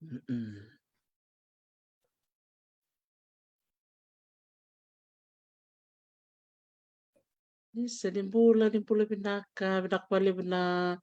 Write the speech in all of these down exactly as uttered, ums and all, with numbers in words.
Mm-mm. Isa, ni bula, ni bula vinaka, vinaka vakalevu na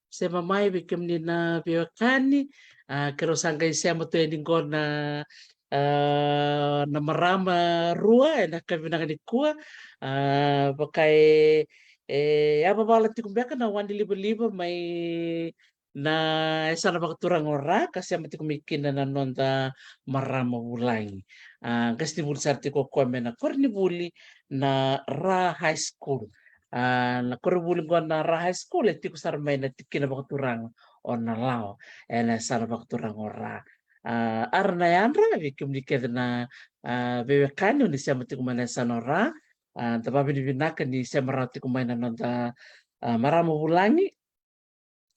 sema mai vei kemuni na veiwekani. A, keirau sa qai sema tu yani qo na, a, na marama rua ena yakavi vinaka nikua. A, vaka e, e yavavala tiko beka na wanilivaliva mai na yasana vakaturaga o Ra, ka sema tiko mai kina na noda marama vulagi. A, qasenivuli sara tiko o koya mai na koronivuli na Ra High School. A, na koronivuli qo na Ra High School e tiko sara mai na tikina vakaturaga o Nalawa, ena yasana vakaturaga o Ra. A, ara na yadra vei kemuni kece na, a, veiwekani oni sema tiko mai na yasana o Ra. A, da vavinavinaka ni sema rawa tiko mai na noda, a, marama vulagi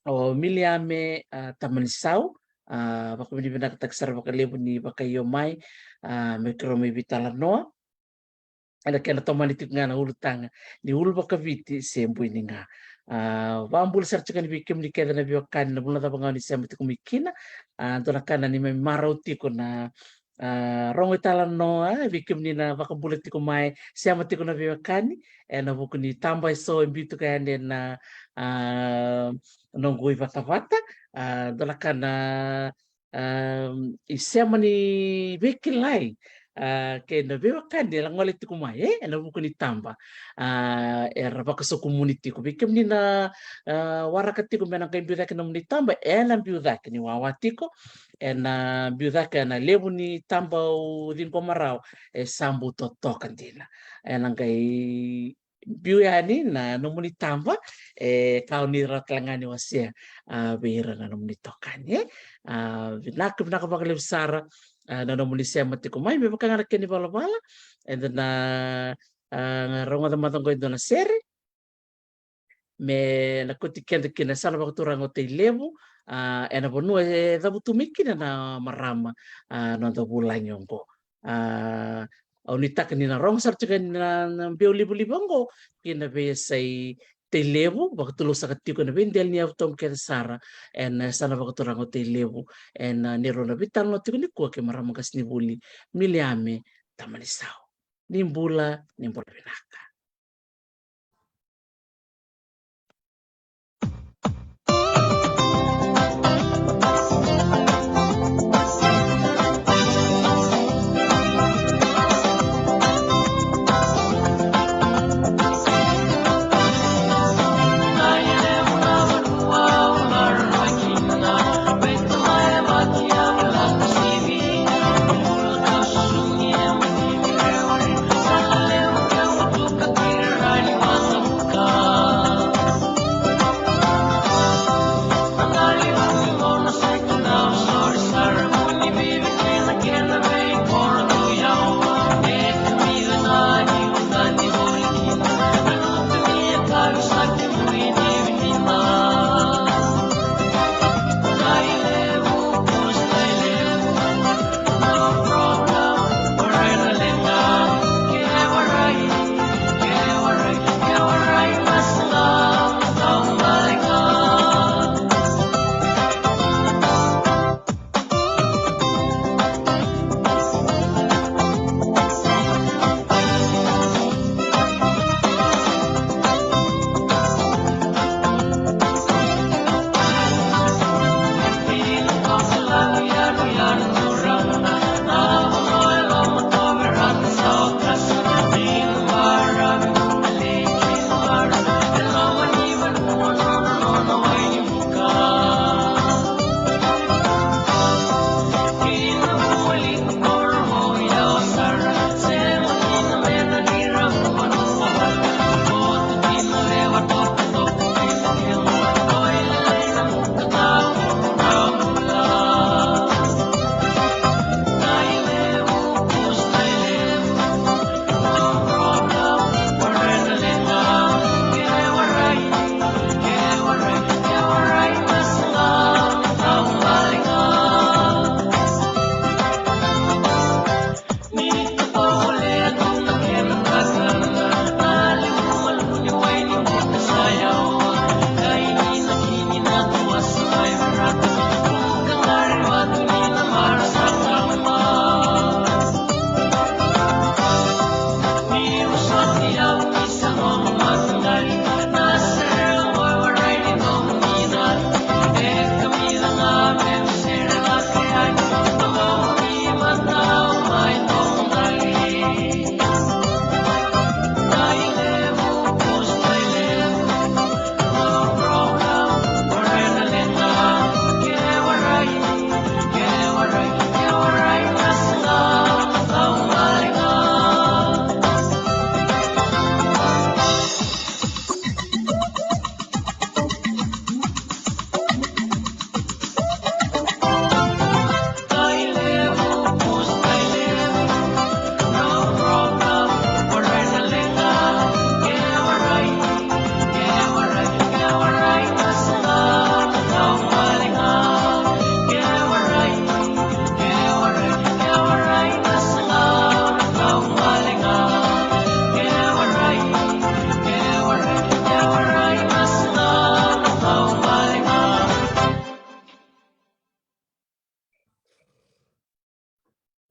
o Miliame, a, Tamanisau. A, vakavinavinakataki sara vakalevu ni vakaio mai, a, me keirau mai veitalanoa ena kena tomani tiko ga na ulutaga ni uluvakaviti se buini ga. A, vakabula sara tiko yani vei kemuni kece na veiwekani na vanua cava ga oni sema tiko mai kina. A, dua na ka na ni mai marau tiko na, a, rogo italanoa, e, vei kemuni na vakabula tiko mai, sema tiko na veiwekani ena vuku ni taba eso e biu tiko yani ena, a, noqu ivatavata. A, dua na ka na, a, isema ni veikilai, a, kei na veiwekani era gole tiko mai, e, ena vuku ni taba, a, era vakasokumuni tiko. Vei kemuni na, a, waraka tiko me na qai biu cake nomuni taba, ena biu cake ni wawa tiko, ena biu cake ena levu ni taba au ciqoma rawa, e sa bau totoka dina. Ena qai biu yani na nomuni taba, e, ka oni rawa tale ga ni wasea, a, vei ira na nomuni itokani, e. A, vinaka, vinaka vakalevu sara, a, na nomuni sema tiko mai, me vaka ga na kena ivalavala, eda na, a, rogoca mada qo e dua na sere me na kauti keda ki na yasana vakaturaga o Tailevu, a, ena vanua e cavutu mai kina na marama, a, noda vulagi oqo. A, au nuitaka ni na rogo sara tiko yani na, na biau livaliva oqo ki na veiyasai Tailevu, vakatulou saka tiko ena veidela ni yavu tabu kece sara ena yasana vakaturaga o Tailevu, ena neirau na veitalanoa tiko nikua kei marama qasenivuli Miliame Tamanisau. Ni bula, ni bula vinaka.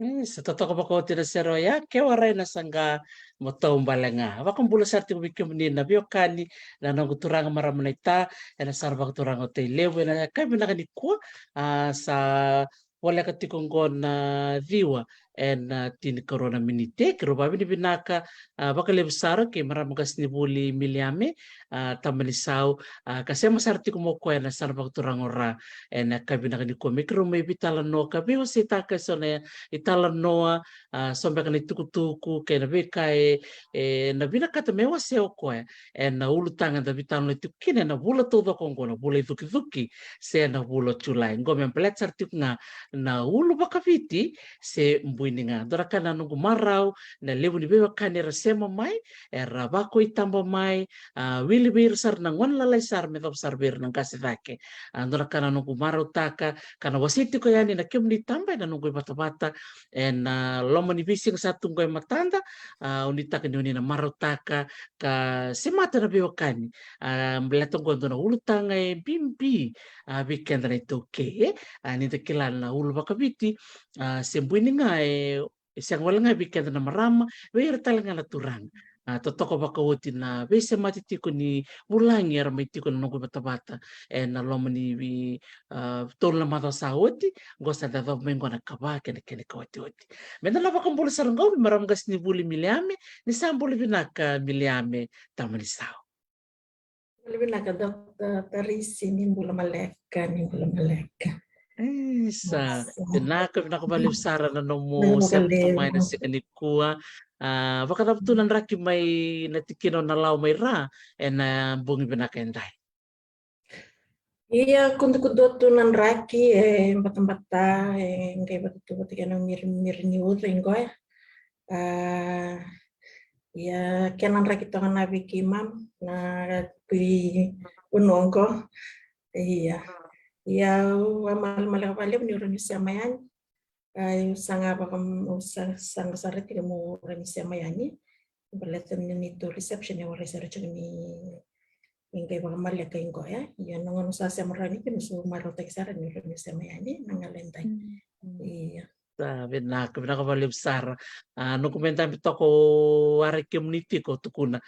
E, sa totoka vakaoti na sere oya, ke warai na saqa mo taubale ga. Vakabula sara tiko vei kemuni na veiwekani, na noqu turaga marama naita, ena sara vakaturaga o Tailevu, ena yakavi vinaka nikua. A, sa voleka tiko qo na ciwa ena tinikarua na miniti. Keirau vakavinavinaka, a, vakalevu sara kei marama qasenivuli Miliame, a, Tamanisau, a, ka sema sara tiko mo koya na sara vakaturaga o Ra ena yakavi vinaka nikua me keirau mai veitalanoa ka veiwaseitaka eso na italanoa, a, so beka na itukutuku kei na veika e, e na vinakata me wasea o koya ena ulutaga eda veitalanoa tiko kina ena vula taucoko oqo, na vula icukicuki se na vula o Julai. Qo me baleta sara tiko ga na ulu vakaviti se buini ga. Dua na ka na noqu marau, na levu ni veiwekani era sema mai, era vakoitaba mai, a, wili vei ira sara na gone lalai sara me yacova sara vei ira na qase cake. A, dua na ka na noqu marautaka ka na wasei tiko yani na kemuni taba ena noqu ivatavata ena loma ni veisiga sa tu qo e matada. A, au nuitaka ni oni na marautaka ka semata na veiwekani. A, baleta qo dua na ulutaga e bibi, a, vei keda na iTaukei, e. A, ni da kila na ulu vakaviti, a, se buini ga e, e sega wale ga vei keda na marama, vei ira tale ga na turaga. A, totoka vakaoti na veisemati tiko ni vulagi era mai tiko na noqu ivatavata ena loma ni vei, a, tolu na macawa sa oti. Qo sa da yacova mai qo na ikava kei na kena ikaotioti. Meda na vakabula sara qo vei marama qasenivuli Miliame, ni sa bula vinaka Miliame Tamanisau. Bula vinaka Doctor Tarisi, ni bula maleka, ni bula maleka. Isa, vinaka, vinaka vakalevu sara na nomu sema mai na siga nikua. A, vakacava tu na draki mai na tikina o Nalawa mai Ra ena bogi vinaka edai? Ia, kudukudua tu na draki, e batabata, e qai vata tu vata kei na mirimiri ni uca i qo ya. A, ia, kena draki toka na vei keimami na kui vanua qo. Ia, ia, au a malemale vakalevu niu rawa niu sema yani. A, au saga vaka, au sa, saga sara tiko meu rawa ni sema yani. Baleta ni neitou reception e warai sara tiko ni, ni qai vakamaleka i qo ya. Ia, na gauna sa sema rawa ni kina, au sa marautaki sara niu rawa ni sema yani na gala edai. Ia. Sa vinaka, vinaka vakalevu sara. A, noqu mai dabe toka, au warai kemuni tiko, tukuna.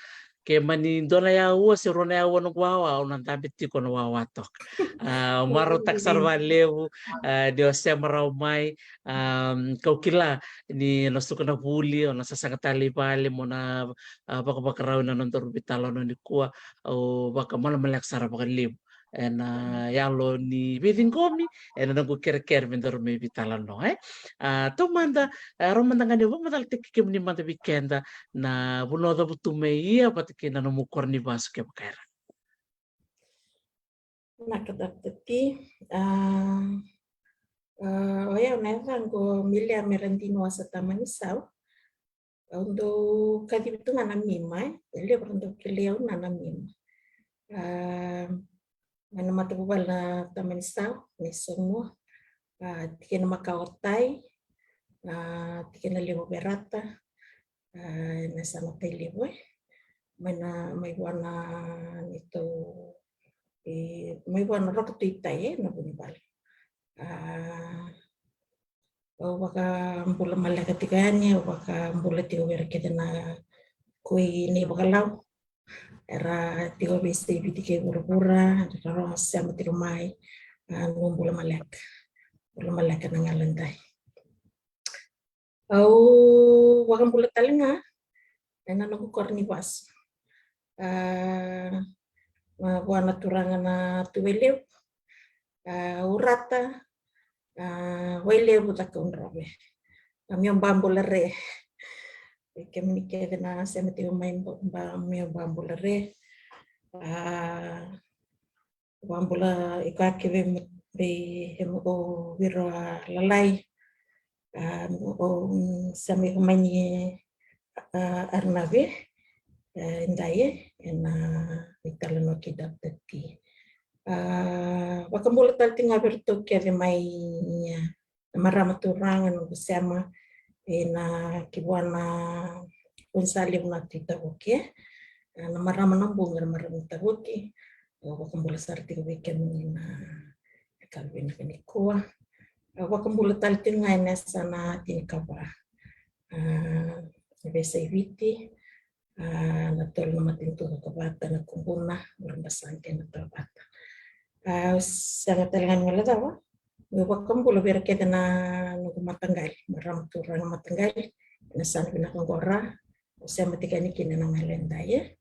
Ke mani dua na yaua se rua na yaua noqu wawa, au na dabe tiko na wawa toka. A, au marautaka sara vakalevu, a, ni o sema rawa mai, a, kau kila ni na suka na vuli, o na sasaga tale i vale mo na, a, vakavakarau ena nodaru veitalanoa nikua. Au vakamalamaleka sara vakalevu ena yalo ni veiciqomi, ena noqu kerekere me daru mai veitalanoa, e. A, taumada, a, rawa mada ga ni vakamacalataki kemuni mada vei keda na vanua o cavutu mai, ia vata kei na nomu koro ni vasu kevaka e ra. Vinaka Doctor T. A, a, o yau na yacaqu o Miliame Radini Wasa Tamanisau. Au dau kacivi tu ga na Mima, e. E levu era dau kilai au na, na Mima. A, mai na matavuvale na Tamanisau, Naisogomua. A, tikina makawa o Tai, a, tikina levu o Verata, a, na yasana o Tailevu, e. Mai na, mai vua na neitou, e, mai vua na Roko Tui Tai, e, na vunivale. A, au vakabula maleka tiko yani, au vakabula tiko vei ira kece na kui Nei Vakalau. Era tiko veiyasai Viti kei vuravura, era rogo sema tiko mai, a, meu bula maleka. Bula maleka na gala edai. Au vakabula tale ga ena noqu koro ni vasu. A, vua na turaga na Tuvailevu, a, Urata, a, Wailevu, Cakaudrove. A, meu ba bula re. Kemuni kece na sema tiko mai, ba, meu ba bula re. A, vakabula iko a keve vei, o Viro a Lalai. A, o, mm, sema iko mai ni, a, Arnave, e, edai, e, ena veitalanoa kei Doctor T. A, vakabula tale tiko ga vei iratou kece mai, a, na marama turaga, noqu sema, ena ki vua na Vunisa Levu na Tui Tavoki, e, na marama na Buga, na marama na Tavoki. Au vakabula sara tiko vei kemuni na yakavi vinaka nikua. Au vakabula tale tiko ga ena yasana tinikava. A, na veiyasai Viti, a, na tolu na matanitu vakavata, na Kubuna, Burebasaga kei na Tovata. A, au sega tale ga ni guilecava, meu vakabula vei ira kece na noqu mataqali, marama turaga mataqali, ena yasana vinaka oqo ra, au sema tiko yani kina ena gauna edai, e.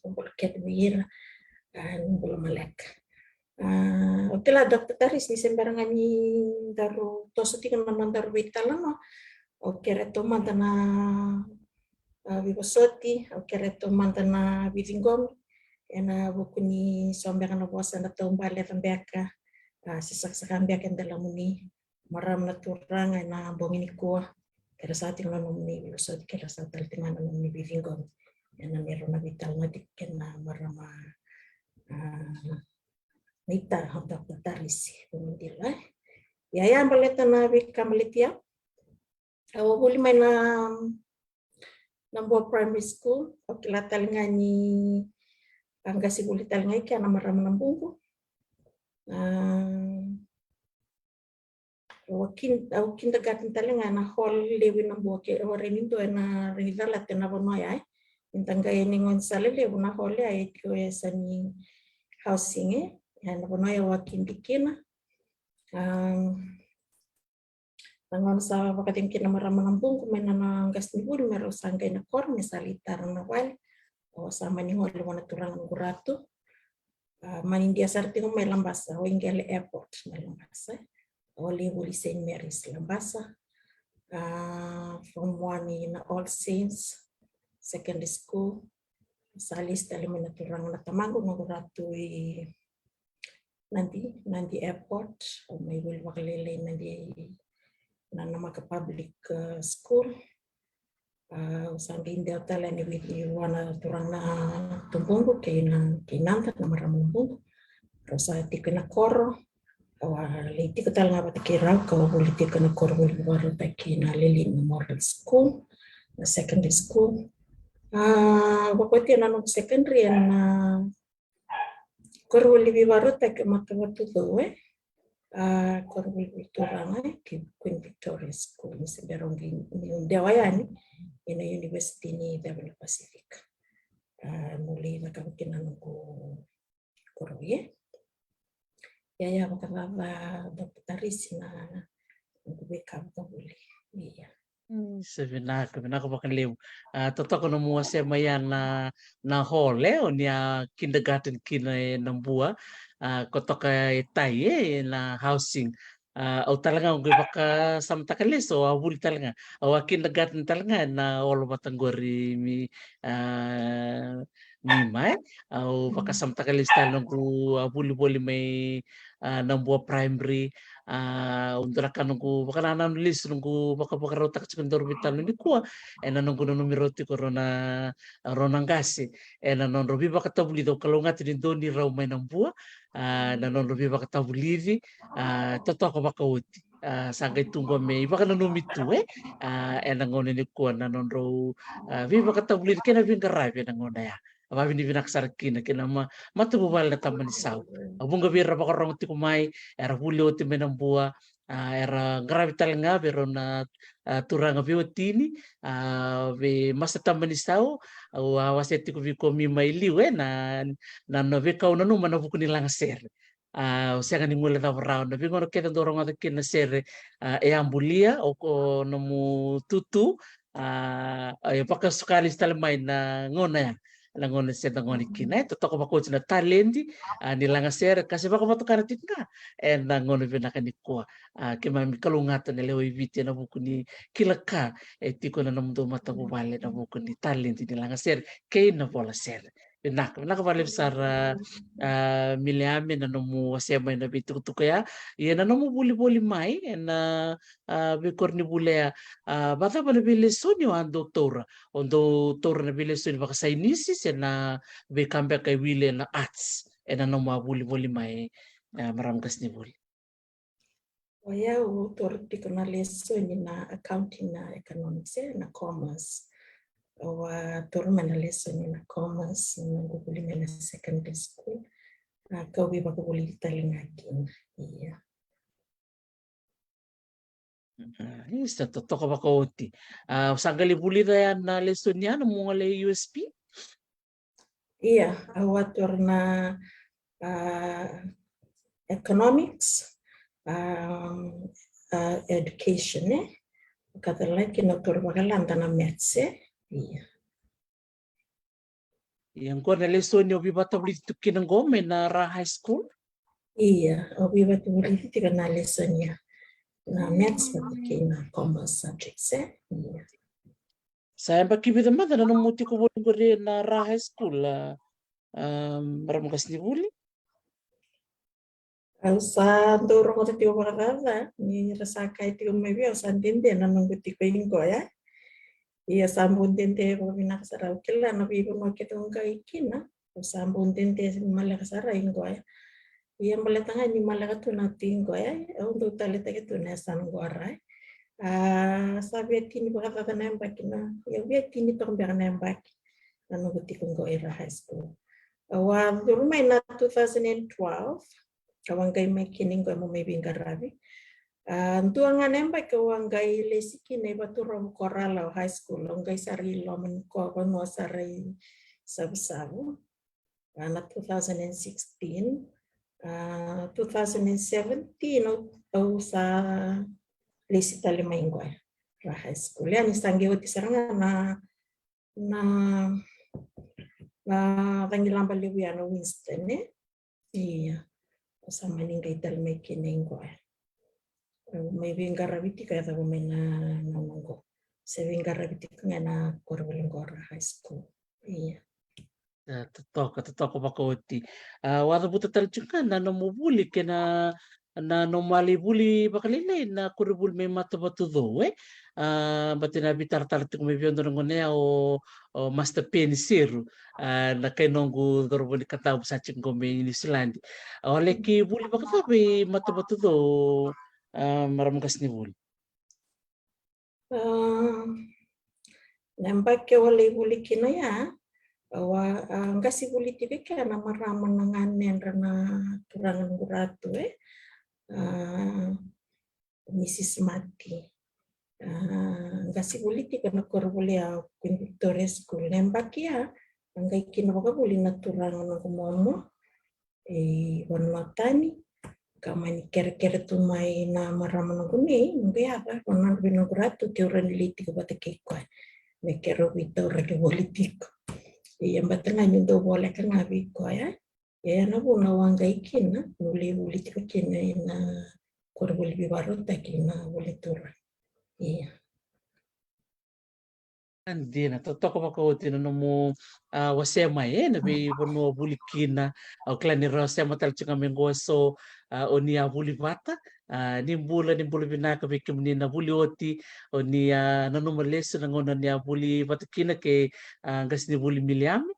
Vakabula kece vei ira, a, ni bula maleka. A, au kila Doctor Taris ni se bera ga ni daru toso tiko na nodaru veitalanoa, au kerea taumada na, a, veivosoti, au kerea taumada na veiciqomi ena vuku ni so beka na vosa eda taubale beka, a, se sakasaka beka e dalamuni marama na turaga ena bogi nikua. Kerea sa tiko na nomuni veivosoti, kerea sa tale tiko na nomuni veiciqomi ena neirau na veitalanoa tiko kei na marama, a, Nita, Doctor Tarisi Vunidila. Ia, ia, baleta na veika baleti au, au a vuli mai na, Nabua Primary School. Au kila tale ga ni a qasi vuli tale ga i kea na marama Nabuqu. A, au kin-, au kindergarten tale ga ena hall levu i Nabua, ke au a raica ni dua ena raica late na vanua ya, e. Ni da qai yani gaunisala levu na hall ya e tiko e yasa ni housing, e. Ia, na vanua ya au a kindi kina. A, na gauna sa vakacegu kina na marama Nabuqu mai na, na qasenivuli me rau sa qai na koro me sa lai tara na vale, au sa mani gole vua na turaga noqu ratu. A, mani dia sara tiko mai Labasa, Waiqele Airport mai Labasa. Au lai vuli Saint Mary's Labasa. A, form one i na All Saints Secondary School. Sa lesi tale mai na turaga na tamaqu noqu ratu i Nadi, Nadi Airport. Au mai vuli vakalailai Nadi, na Namaka Public, a, School. A, au sa qai dewa tale yani vei, vua na turaga na tubuqu kei na, kei Nada, na marama Nabuqu. Rau sa tiko ena koro. Au a lai tiko tale ga vata kei rau, kau a vuli tiko ena koro vuli vakarautaki na Lelean Memorial School, na secondary school. A, au vakaotia na noqu secondary ena, a, koronivuli veivakarautaki o Matavatucou, e. A, koronivuli turaga, e, ki Queen Victoria School, ni se bera au qai, niu dewa yani ena University ni Ceva ni Pasifika. A, meu lai cakava kina na noqu koro, ia. Ia, ia, vakacava, Doctor Tarisi, na noqu veika vakavuli? Ia. Mm, sa vinaka, vinaka vakalevu. A, totoka nomu wasea mai ya na, na hall, e, o ni a kindergarten kina e Nabua. A, kotoka e tai, e, na housing. A, au tale ga au qai vakasamataka lesu, au a vuli tale ga. Au a kindergarten tale ga ena hall vata qori mai, a, mai mai. Au vakasamataka lesu tale noqu a vuli voli mai, a, Nabua Primary. A, au dua na ka noqu vakanananu lesu, noqu vakavakarautaka tiko ni daru veitalanoa nikua, ena noqu nanumi rau tiko rau na, rau na qase ena nodrau veivakatavulici. Au kalougata ni dua ni rau mai Nabua, a, na nodrau veivakatavulici, a, totoka vakaoti. A, sa qai tu qo me ivakananumi tu, e, a, ena gauna nikua na nodrau, a, veivakatavulici kei na veiqaravi ena gauna ya. A, vakavinavinaka sara kina kei na ma-, matavuvale na Tama ni Sau. A, vuqa vei ira vakarorogo tiko mai, era vuli oti mai Nabua, a, era qaravi tale ga vei rau na, a, turaga veiwatini, a, vei Masta Tama ni Sau. Au a wasea tiko vei koya mai liu, e, na, na, na veika au nanuma ena vuku ni lagasere. A, au sega ni guilecava rawa na veigauna kece dau rogoca kina na sere, a, e a bulia o, o nomu tutu, a, e vakasuka lesu tale mai na gauna ya, na gauna se da gone kina, e. Totoka vakaoti na taledi, a, ni lagasere ka se vakavatukana tiko ga ena gauna vinaka nikua. A, keimami kalougata na lewe i Viti ena vuku ni kila ka e tiko ena nomudou matavuvale ena vuku ni taledi ni lagasere kei na vola sere. Vinaka, vinaka vakalevu sara, a, Miliame, na nomu wasea mai na veitukutuku ya. Ia na nomu volivoli mai ena, a, veikoronivuli ya, a, vakacava na veilesoni o a dau taura? O dau taura na veilesoni vakasainisi se na veika beka e wili ena arts ena nomu a volivoli mai, a, marama qasenivuli? O yau au taura tiko na lesoni na accounting, na economics, e, na commerce. Au a taura mai na lesoni na commerce ena noqu vuli mai na secondary school. A, kau veivakavulici tale ga kina. Ia. Isa, totoka vakaoti. A, o sa qai lai vulica ya na lesoni ya na nomu gole i U S P? Ia, au a taura na, a, economics, a, a, education, e? Ka talaki na taura vakalada na maths, e? Ia. Ia, qo na lesoni o veivatavulici tu kina qo mai na Ra High School? Ia, o veivatavulici tiko na lesoni ya. Na maths vata kei na commerce subjects, e? Ia. Sa yabaki vica mada na nomu tiko voli qori na Ra High School, a, a, marama qasenivuli? Au sa dau rogoca tiko vakacaca ni ra sa kaya tiko mai vei au sa dede na noqu tiko i qo ya. Ia sa bau dede vakavinaka sara, au kila na veivanua kece au qai kina, au sa bau dede maleka sara i qo ya. Ia baleta ga ni maleka tu na tu i qo ya, au dau taleitaka tu na yasana qo Ra. A, sa via tini vakacaca na yabaki na, ia via tini toka beka na yabaki na noqu tiko qo i Ra High School. Au a curu mai na two thousand and twelve, au a qai mai kina i qo mo mai veiqaravi. A, dua ga na yabaki au a qai lesi kina i Vaturovu Korala High School, au qai sara i loma ni ko vanua sara i Savusavu. A, na two thousand and sixteen, a, two thousand and seventeen, au, au sa lesi tale mai qo ya, Ra High School. Ia ni sa qai oti sara ga na, na, na cagilaba levu ya na Winston, e? Ia, au sa mani qai tale mai kina i qo ya. Au mai veiqaravi tiko, yacova mai na, na, na qo. Se veiqaravi tiko ga na koronivuli qo Ra High School. Ia. A, totoka, totoka vakaoti. A, au a cavuta tale tiko ga na nomu vuli kei na, na nomu a lai vuli vakalailai na koronivuli mai Matavatucou, e? A, baleta ni a veitaratara tiko mai vei au dua na gauna ya o, o Master Peni Seru, a, na kai noqu cauravou ni Kadavu sa tiko qo mai Niusiladi. A, o laki vuli vakacava i Matavatucou, a, marama qasenivuli? A, na yabaki au a lai vuli kina ya, au a, a, qasenivuli tiko kina na marama na ganedra na turaga noqu ratu, e? A, Missus Mati. A, qasenivuli tiko na koronivuli ya Queen Victoria School. Na yabaki ya a qai kina vakavuli na turaga noqu momo i vanua tani, ka mani kerekere tu mai na marama noqu nei, noqu yaya, vanua vei noqu ratu, ke au rawa ni lai tiko vata kei koya me keirau veitauraki voli tiko. Ia baleta ga niu dau voleka ga vei koya, ia na vuna au a qai kina, niu lai vuli tiko kina ina koronivuli veivakarautaki na vuli tura. Ia. A, dina, totoka vakaoti na nomu, a, wasea mai, e, na veivanua o vuli kina. Au kila ni ra wasea mai tale tiko ga mai qo eso, a, o ni a vuli vata, a, ni bula, ni bula vinaka vei kemuni na vuli oti, o ni a nanuma lesu na gauna ni a vuli vata kina kei, a, qasenivuli Miliame.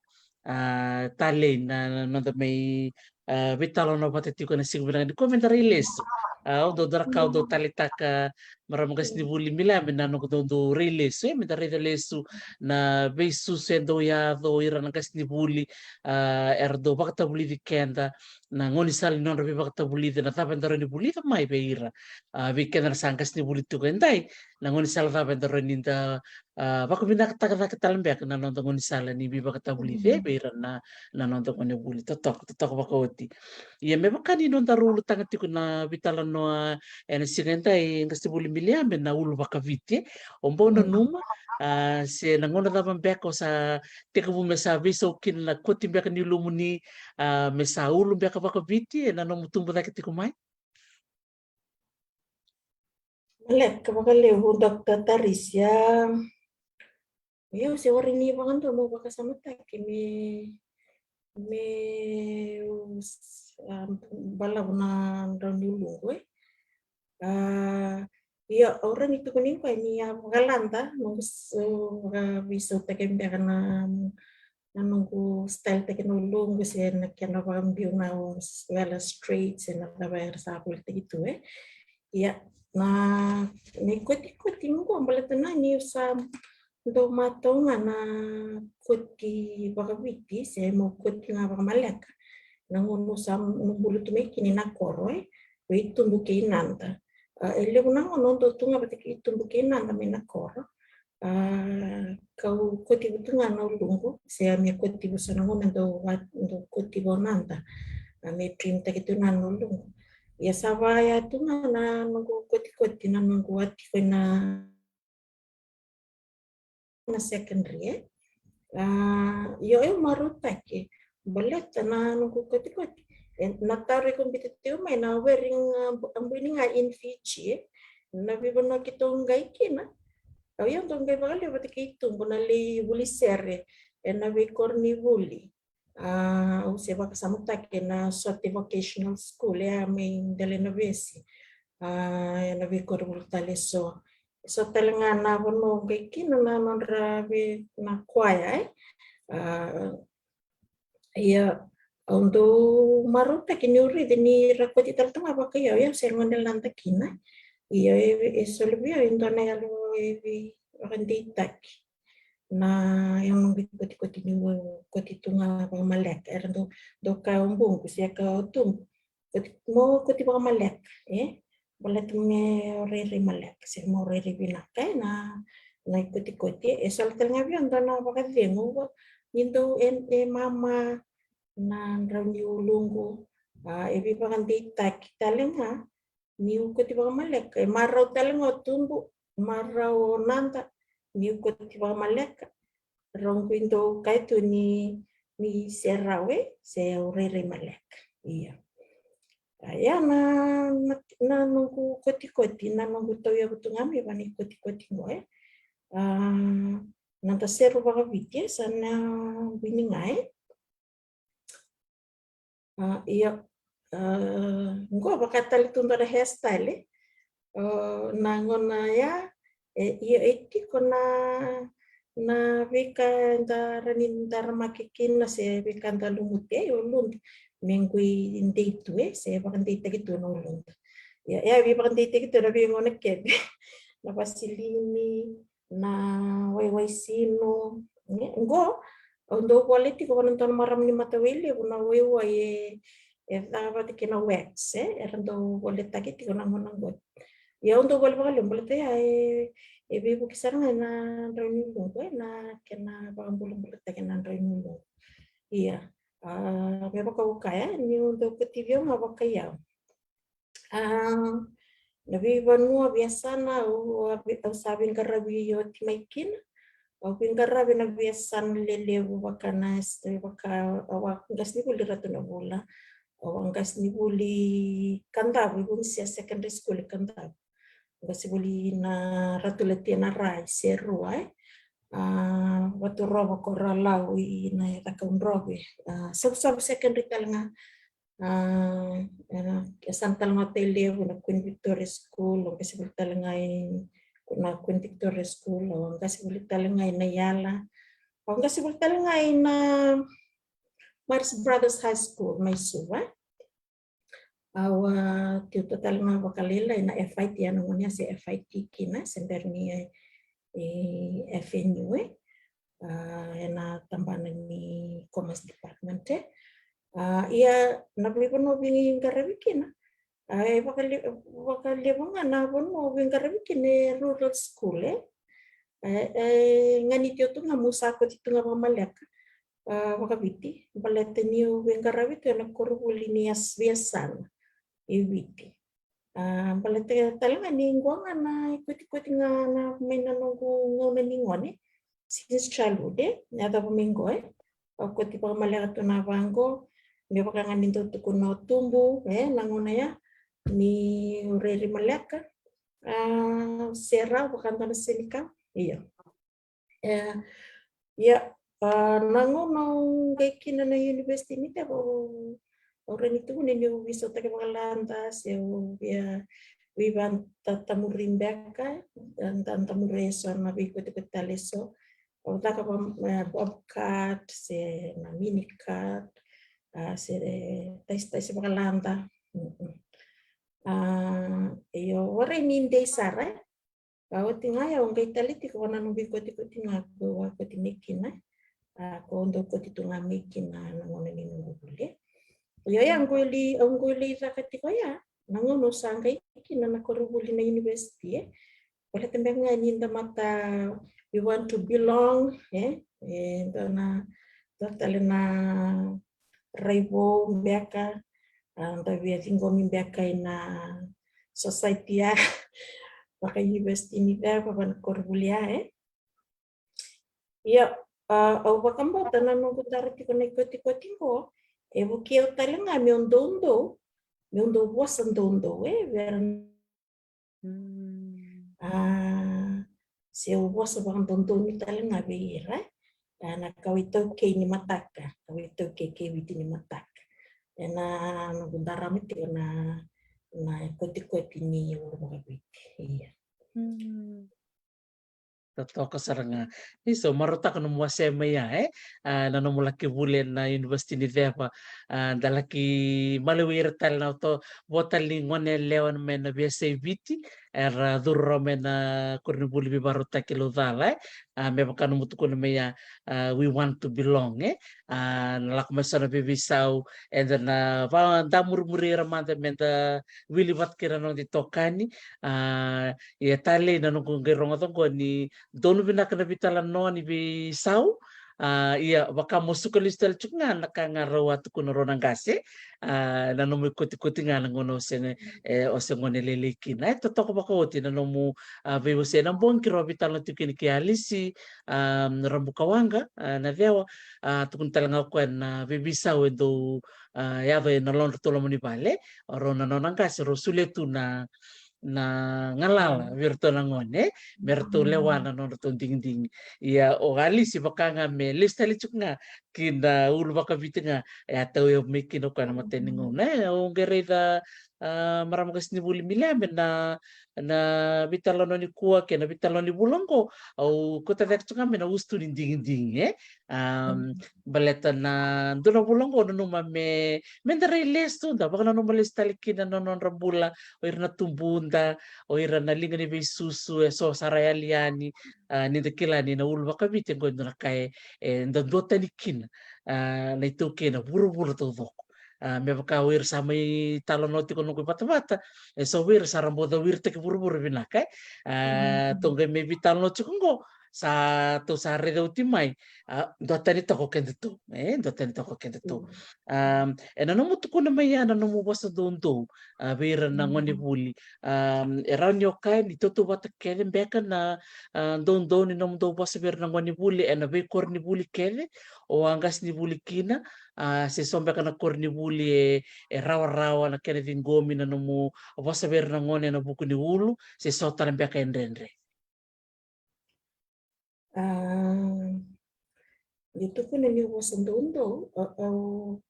A, talei na, na noda mai, a, veitalanoa vata tiko ena siga vinaka nikua, meda rai lesu. A, au dau, dau raica, au dau taleitaka marama qasenivuli Miliame na noqu dau, dau rai lesu, e, meda raica lesu na veisusu e dau yaco, ira na qasenivuli, a, era dau vakatavulici keda, na gaunisala ni nodra veivakatavulici, na cava eda rawa ni vulica mai vei ira. A, vei keda na sa qasenivuli tiko edai, na gaunisala cava eda rawa ni da, a, vakavinakataka cake tale beka na noda gaunisala ni veivakatavulici, mm, vei ira na, na noda gonevuli. Totoka, totoka vakaoti. Ia me vaka ni nodaru ulutaga tiko na veitalanoa ena siga edai, qasenivuli Miliame, na ulu vakaviti, e. O bau nanuma, a, se na gauna cava beka o sa tekivu me sa veisau kina na koti beka ni ulumuni, a, me sa ulu beka vakaviti ena nomu tubu cake tiko mai? Maleka vakalevu, Doctor Tarisia. Ia, au se warai ni vakadua meu vakasamataki me, me, a, balavu na drau ni uluqu, e. A, ia, au rawa ni tukuni koya ni a vakalada, noqu s-, vakavisautaki beka na, na noqu style taki na uluqu se na kena vakabiu na wela straight se na cava era sa volitaki tu, e. Ia, na, na ikotikoti qo baleta na niu sa dau matau ga na koti vakaviti se meu koti ga vakamaleka. Na gauna au sa bulu tu mai kina i Nakoro, e, Veitubu kei Nada. A, e levu na gauna au dau tu ga vata kei tubu kei nada mai na koro. A, kau kotivu tu ga na uluqu, se a me kotivu so na gauna dau, dau kotivu o nada. A, me dream taki tu na uluqu. Ia sa vaya tu ga na noqu kotikoti, na noqu a tiko ina na secondary, e. A, io, e marautaki baleta na noqu kotikoti. E, na taro e kau biuta tiko mai na wearing, a, bu-, a bui ni ga in Fiji, e. Na veivanua keitou qai kina. Au ia dau qai vakalevu vata kei tubu na lai vuli sere ena veikoronivuli. A, au se vakasamataki ena Sote Vocational School, e a mai Delainavesi. A, ena veikoronivuli tale eso. Eso tale ga na vanua au qai kina na nodra vei na kwaya, e. A, ia, au dau marautaki niu raici ni ra koti tale tu ga vakaiyau, ia au se gone lada kina. Ia, e, e soli vei au e dua na yalo e veivakadeitaki. Na, e noqu ikotikoti niu koti tu ga vakamaleka, era dau, dau kaya o buqu se kaya o tubu. Koti, mo koti vakamaleka, e? Baleta me o rairai maleka, se mo rairai vinaka, e, na, na ikotikoti, e soli tale ga vei au dua na vakacegu, ni dau e, e mama na drau ni uluqu, a, e veivakadeitaki tale ga, niu koti vakamaleka, e marau tale ga o tubu, marau o nada, niu koti vakamaleka, rau qai dau kaya tu ni, ni se rau, e, se au rairai maleka. Ia. A, ia na, na, na noqu kotikoti, na noqu tauyavu tu ga mai vua na ikotikoti qo, e. A, na da seru vakaviti, e, sa na bui ni ga, e. A, ia, a, qo vaka tale tu dua na hairstyle, e. O, na gauna ya, e, ia e tiko na, na veika da rawa ni daramaki kina se veika da lumuti, e, o luda. Me qai dei tu, e, se vakadeitaki tu na uluda. Ia, ia, veivakadeitaki tu na veigauna kece. Na vasilini, na waiwai sinu, e, qo, au dau vole tiko vua na dua na marama ni Matawai Levu na waiwai e, e ca vata kei na wax, e, era dau voletaki tiko na gauna qo. Ia au dau vole vakalevu baleta ia e, e veivuke sara ga ena drau ni uluqu, e, na kena vakabulabulataki na drau ni uluqu. Ia, a, me vaka au kaya, niu dau kotivi au ga vakaiyau. A, na veivanua, veiyasana au, au, au sa veiqaravi oti mai kina. Au veiqaravi na veiyasana lelevu vaka na, vaka, au a qasenivuli Ratu Navula. Au a qasenivuli Kadavu, Vunisia Secondary School i Kadavu. Au qasenivuli na Ratu Latia Nara i Serua, e. A, Vaturova, Korolau i na Cakaudrove. A, Savusavu Secondary tale ga. A, ena, e sa na tale ga o Tailevu na Queen Victoria School, au qasenivuli tale ga i na Queen Victoria School, au qasenivuli tale ga i Naiala, au qasenivuli tale ga i na Marist Brothers High School mai Suva. Au a tiuta tale ga vakalailai na F I T, a na gauna ya se F I T kina, se bera ni, e, F N U, e. A, ena tabana ni Commerce Department, e. A, ia na veivanua au veiqaravi kina, a, e vakale-, vakalevu ga na vanua au veiqaravi kina e rural school, e. E, e ganiti au tu ga meu sa koti tu ga vakamaleka, a, vakaviti, baleta niu veiqaravi tu ena koronivuli ni yas-, veiyasana e Viti. A, baleta tale ga ni qo ga na ikotikoti ga na mai na noqu gauna ni gone, since childhood, e, yacova mai qo, e. Au koti vakamaleka tu na vaqo, me vaka ga ni dau tukuna o tubu, e, na gauna ya, niu rairai maleka, a, serau vaka dua na senikau, io. E, ia, a, na gauna au qai kina na university ni Teva, au, au rawa ni tukuna niu veisautaki vakalada, se au via, veivakatamuri beka, e, da, tamuri eso na veikotikoti tale eso. Au caka va, e, bob cut, se na mini cut, a, se tasitasi vakalada. Mm, mm. A, io, warai ni dei sara, e. A, oti ga ya au qai tale tiko vua na noqu ikotikoti ga ko au a koti mai kina. A, ko au dau koti tu ga mai kina na gauna ni noqu vuli. Io, ia au qai lai, au qai lai caka tiko ya. na gauna au sa qai kina na koronivuli na university, e. Baleta beka ga ni da mata, we want to belong, e. E, da na, da tale na rai vou beka, a, da via ciqomi beka ina society ya, vaka university ni ceva, vaka na koronivuli ya, e. Ia, a, au vakabauta na noqu dara tiko na ikotikoti qo, e vukei au tale ga meu doudou, meu dou vosa doudou, e, vei ira. Mm. A, se au vosa vakadodonu tale ga vei ira, e. A, na kawa iTaukei ni mataka, kawa iTaukei kei Viti ni mataka. Ena noqu darama tiko na, na ikotikoti ni ulu vakaviti. Ia. Mm. Totoka sara ga. Isa, au marautaka nomu wasea mai ya, e? A, na nomu laki vuli ena university ni ceva. A, da laki maliwai ira tale na oto, vo tale ni gone yalewa mai na veiyasai Viti era curu rawa mai na koronivuli veivakarautaki e Laucala, e? A, me vaka nomu tukuna mai ya, a, we want to belong, e? A, na lako mai so na veiveisau, eda na vadamurimuri ira mada meda wili vata kei ira na noda itokani. A, ia talei na noqu qai rogoca qo ni donu vinaka na veitalanoa ni veisau. A, ia vaka mo suka lesu tale tiko ga na ka ga rau a tukuna rau na qase. A, na nomu ikotikoti ga na gauna o se, e, o se gone lailai kina. E totoka vakaoti na nomu, a, veiwasei. Na bogi keirau a veitalanoa tiko kina kei Alisi, a, Rabukawaqa, a, na cewa, a, tukuna tale ga o koya na veiveisau e dau, a, yaco ena lodratou loma ni vale, o rau na nona qase, rau solia tu na, na galala vei iratou na gone, me ratou lewa na nodratou digidigi. Ia o Alisi vaka ga me lesu tale tiko ga ki na ulu vakaviti ga, e a tauyavu mai kina o koya na matai ni gauna. E, au qai raica, a, marama qasenivuli Miliame, na, na veitalanoa nikua kei na veitalanoa ni vula oqo, au kauta cake tiko ga mai na usutu ni digidigi, e. A, baleta na dua na vula oqo nanuma me, meda rai lesu, da vakananuma lesu tale kina na nodra bula o ira na tubuda, o ira na liga ni veisusu, e so sa ra yali yani, a, ni da kila ni na ulu vakaviti oqo e dua na ka e, e da duatani kina, a, na iTaukei ena vuravura taucoko. A, me vaka o ira sa mai talanoa tiko noqu ivatavata, e so vei ira sa ra bau cau irataki vuravura vinaka, e. A, tou qai mai veitalanoa tiko oqo, sa tou sa raica oti mai, a, duatani toka o kedatou, e, duatani toka o kedatou. A, ena nomu tukuna mai ya na nomu vosa doudou, a, vei ira na gonevuli, a, e rawa ni o kaya ni tautauvata kece beka na, a, doudou ni nomudou vosa vei ira na gonevuli ena veikoronivuli kece o a qasenivuli kina, a, se so beka na koronivuli e, e rawarawa na kena ciqomi na nomu vosa vei ira na gone ena vuku ni ulu, se so tale beka e dredre. A, niu tukuna niu vosa doudou, au, au,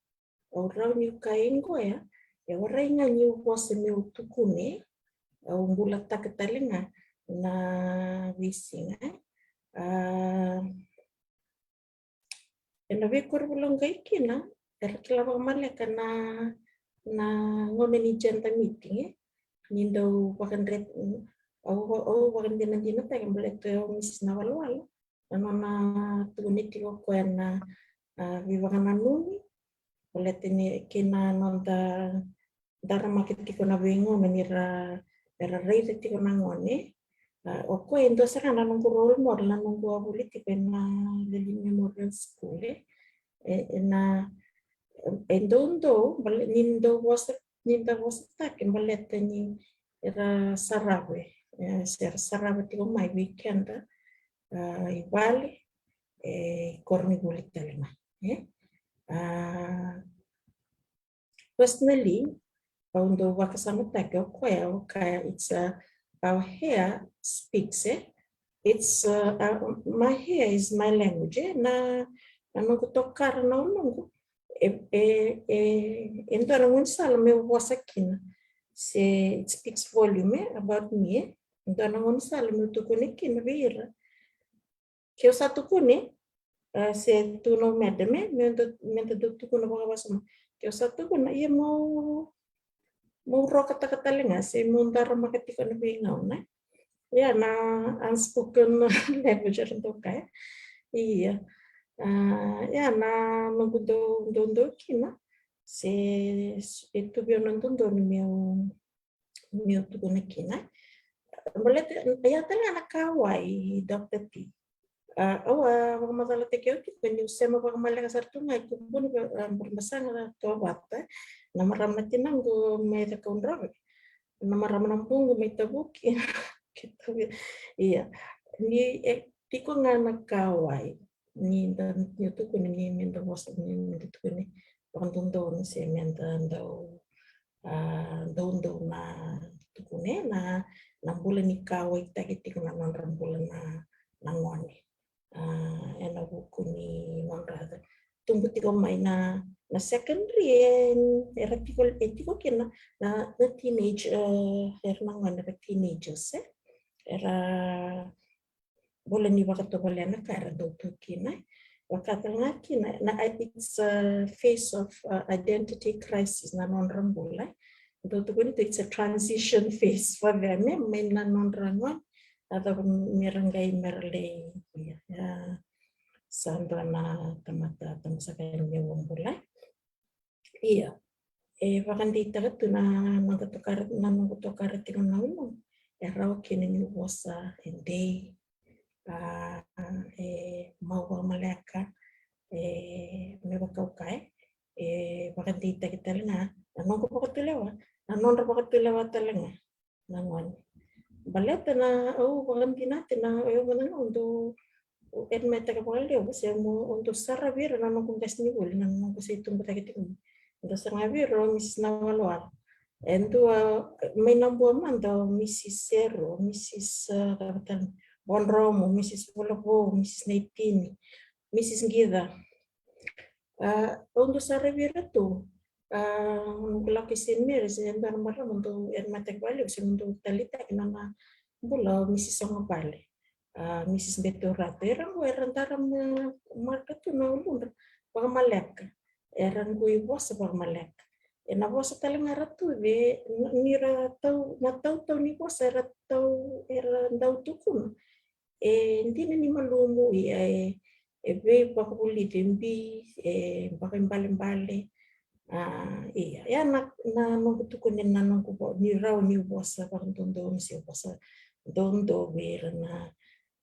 au rawa niu kaya qo ya, e warai ga niu vosa meu tukune, au bulataka tale ga na veisiga. A, ena veikoronivuli au qai kina, era kila vakamaleka na, na gauna ni gender meeting, e. Ni dau vakadre, au, au vakadinadinataka baleta o Misis Nawalowalo, na nona tukuni tiko o koya na, a, veivakananumi, baleta ni kei na noda daramaki tiko na veigauna ni ra, era raica tiko na gone. A, o koya e dua sara na noqu role model, na noqu a vuli tiko ena Lelean Memorial School, e. E, ena, e doudou, bale, ni dau vosa, ni da vosataki baleta ni era sarava, e, se ra sarava tiko mai vei keda, a, i vale, e, koronivuli tale mai, e. A, personally, au dau vakasamataka o koya, o kaya, it's a, our hair speaks, e. It's, uh, uh, my hair is my language, e. Na, na noqu tokara na uluqu, e, e, e, e dua na gaunisala meu vosa kina. Se it speaks volume, e, about me, e. E dua na gaunisala meu tukuni kina vei ira. Ke au sa tukuni, a, se tu na madam, e, me da, me da dau tukuna vakavasoma. Ke au sa tukuna, ia meu, meu rokataka tale ga, se meu daramaka tiko na veigauna. Ia na unspoken language era dau kaya. Ia. A, ia na noqu dau, dau, dau kina. Se, e tu vei au na dodonu meu, meu tukuna kina. Baleta ia tale ga na kauwai, Doctor T. A, au a vakamacalataki au tiko niu sema vakamaleka sara tu ga e Kubuni, a, Burebasaga, Tovata. Na marama na tinaqu mai Cakaudrove, na marama na buqu mai Tavuki. Ia, ni e tiko ga na kauwai, ni da, ni tukuni ni me da vosa, ni me da tukuni vakadoudou, ni se me da dau, a, doudou na tukuni na, na bula ni kauwaitaki tiko na nodra bula na, na gone. A, ena vuku ni nodra tubu tiko mai na, na secondary, e, era tiko, e tiko kina na, na teenage, e, era na gone era teenagers, e. Era bula ni vakatovolea na ka era dau tu kina. Vaka tale ga kina, na, it's a phase of, uh, identity crisis na nodra bula. Dau tukuni tu, it's a transition phase for them, e, mai na nodra gone, a cava me ra qai me ra lai, ia, ia, sa dua na tamata, tamata saka ni meu bula. Ia, e vakadeitaka tu na noqu tokara, na noqu tokara tiko na ulu, e rawa kina niu vosa e dei, a, e mau vakamaleka, e me vakaukai, e vakadeitaki tale ga na noqu vakatulewa, na nodra vakatulewa tale ga na gone. Baleta na, au vakadinata na, au mada ga au dau, au admit-taka vakalevu se mo, au dau saravi ira na noqu qasenivuli, na noqu se tubu cake tiko mai. Au dau saga vei ira o Missus Nawalowalo. E dua mai Nabua mada o Missus Seru, Missus, a, cava tale, Bodromo, Missus Volavou, Missus Naitini, Missus Qica. A, au dau saravi ira tu. A, noqu lako i Saint Mary's, e dua na marama au dau admit-taki vakalevu se au dau taleitaka na nona bula, o Missus Sogavale, a, Missus Betorata. Era qo era dara ma, marka tu na uludra vakamaleka. Era qo i vosa vakamaleka. Ena vosa tale ga ra tu vei, ni ra tau, na tautau ni vosa era tau, era dau tukuna. E dina ni malumu, ia e, e veivakavulici e bi, e vakaibalebale. A, ia, ia na, na noqu tukuni na noqu vo, ni rawa ni vosa vakadodonu se vosa dodonu vei ira na,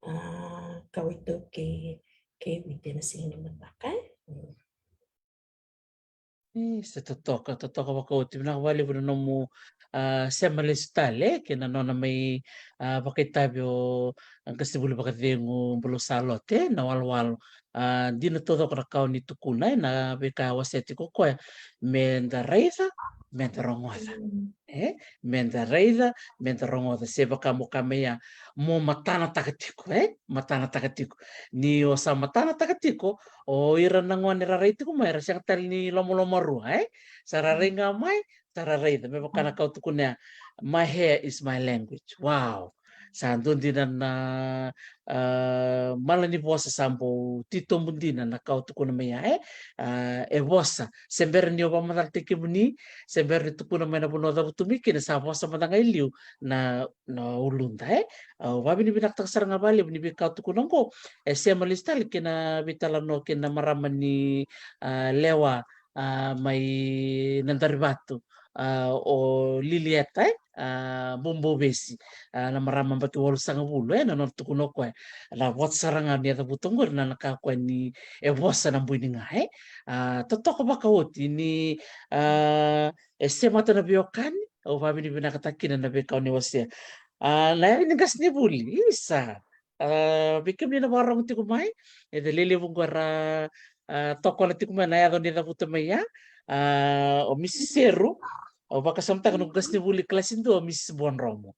a, kawa iTaukei kei Viti ena siga ni mataka, e. Mm. E, sa totoka, totoka vakaoti. Vinaka vakalevu na nomu, a, sema lesu tale, e, kei na nona mai, a, vakaitavi o, a, qasenivuli vakacegu Bulou Salote, e, Nawalowalo. A, dina taucoko na ka o ni tukuna, e, na veika e wasea tiko o koya. Me da raica, me da rogoca. Mm. E, me da raica, me da rogoca. Se vaka mo ka mai ya, mo matanataka tiko, e? Matanataka tiko. Ni o sa matanataka tiko, o ira na gone ra rai tiko mai, ra sega tale ni lomalomarua, e? Sa ra rai ga mai, sa ra raica, me vaka na ka o tukuna ya, "My hair is my language." Wow. Sa dua dina na, a, mala ni vosa sa bau titobu dina na ka o tukuna mai ya, e? A, e vosa. Se bera ni o vakamacalataki kemuni, se bera ni tukuna mai na vanua o cavutu mai kina, sa vosa mada ga e liu na, na uluda, e? Au vakavinavinakataka sara ga vakalevu ni veika o tukuna oqo. E sema lesu tale kei na veitalanoa kei na marama ni, a, lewa, a, mai Nadarivatu, a, o Lilieta, e, a, Bobouvesi, a, na marama yabaki walusagavulu, e, na nona tukuna o koya. Na vosa sara ga ni a cavuta oqori na, na ka o koya ni e vosa na bui ni ga, e. A, totoka vakaoti ni, a, e semata na veiwekani, au vakavinavinakataka kina na veika o ni wasea. A, na yaca ni qasenivuli, isa. A, vei kemuni na vakarorogo tiko mai, e, na lelevu oqo era, a, tokona tiko mai na yaca o ni cavuta mai ya. A, o Missus Seru, au vakasamataka noqu qasenivuli kalasi dua o Missus Bodromo.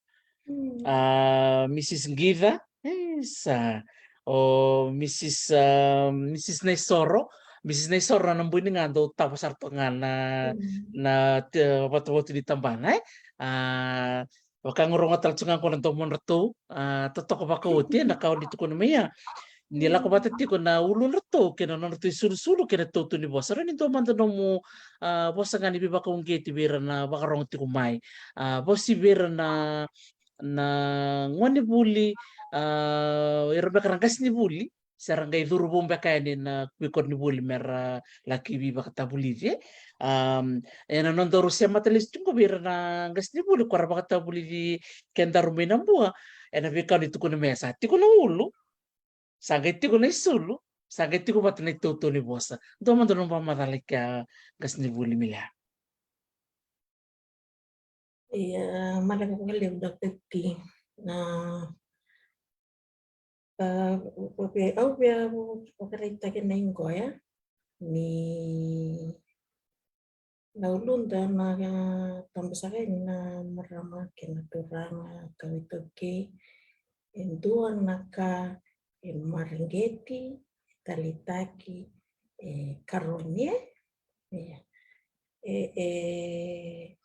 Mm. A, Missus Qica, isa. O Missus, a, Missus Naisoro, Missus Naisoro na bui ni ga dau tava sara toka ga na, mm, na te, vatuvatu ni tabana, e. A, vaka ga rogo tale tu ga qo na domodratou, a, totoka vakaoti, e, na ka o ni tukuna mai ya. Ni lako vata tiko na uludratou kei na nodratou isulusulu kei na tautu ni vosa. Rawa ni dua mada nomu, a, vosa ga ni veivakauqeti vei ira na vakarogo tiko mai. A, vosa vei ira na, na gonevuli, a, ira beka na qasenivuli, se ra qai curu vou beka yani na veikoronivuli me ra laki veivakatavulici. Am, ena nodaru semata lesu tiko vei ira na qasenivuli ko ra vakatavulici kedaru mai Nabua, ena veika ni tukuna me sa tiko na ulu, sa qai tiko na isulu, sa qai tiko vata na itautau ni vosa. Dua mada na vakamacala i kea, qasenivuli Milea. Ia, maleka vakalevu Doctor T. Na, a, au via vakaraitaka na igoya ni na uluda na, a, tabusaka yani na marama kei na turaga, kawa iTaukei. E dua na ka e mareqeti, e taleitaki, e karoni, e. Ia. E, e,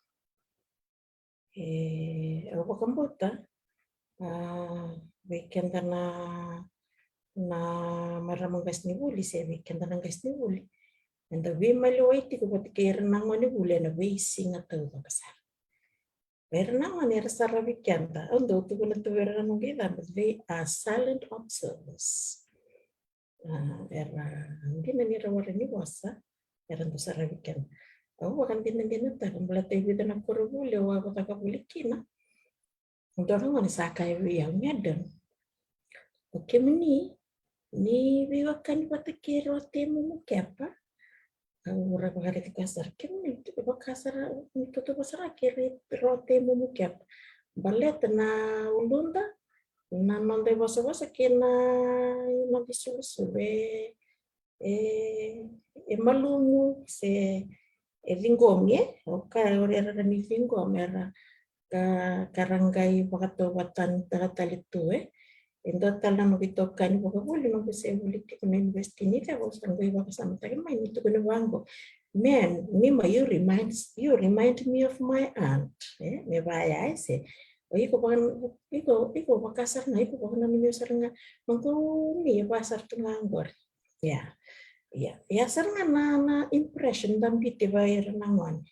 e, au vakabauta, a, vei keda na, na marama qasenivuli se vei keda na qasenivuli, eda veimaliwai tiko vata kei ira na gonevuli ena veisiga taucoko sara. Vei ira na gone era saravi keda, au dau tukuna tu vei ira na noqu icabe, they are silent observers. A, era dina ni ra wara ni vosa, era dau saravi keda. Au vakadinadinataka baleta e vica na koronivuli au a cakava voli kina. Dua na gone sa kaya vei au, "Madam, o kemuni ni veiwekani vata kei Rua Tei Mumu Kepa?" Au ra vakaraici koya sara, "Kemuni ni vaka sara ni totoka sara kei Rua Tei Mumu Kepa?" Baleta na uluda, na noda ivosavosa kei na noda isulusulu e, e, e malumu se e ciqomi, e, o ka, o ira ni ciqomi era ka, ka ra qai vakatauvatani taka tale tu, e. E dua tale na noqu itokani vakavuli, noqu se vuli tiko na University ni Ceva, au sa qai vakasamataki mai ni tukuni vaqo, "Man, Nima, you remind, you remind me of my aunt." E, me vaya, e, se o iko vaka, iko, iko vaka sara ga, iko vakananumi au sara ga, noqu ni e vaka sara tu ga qori. Ia, ia, ia sara ga na, na impression da biuta vei ira na gone.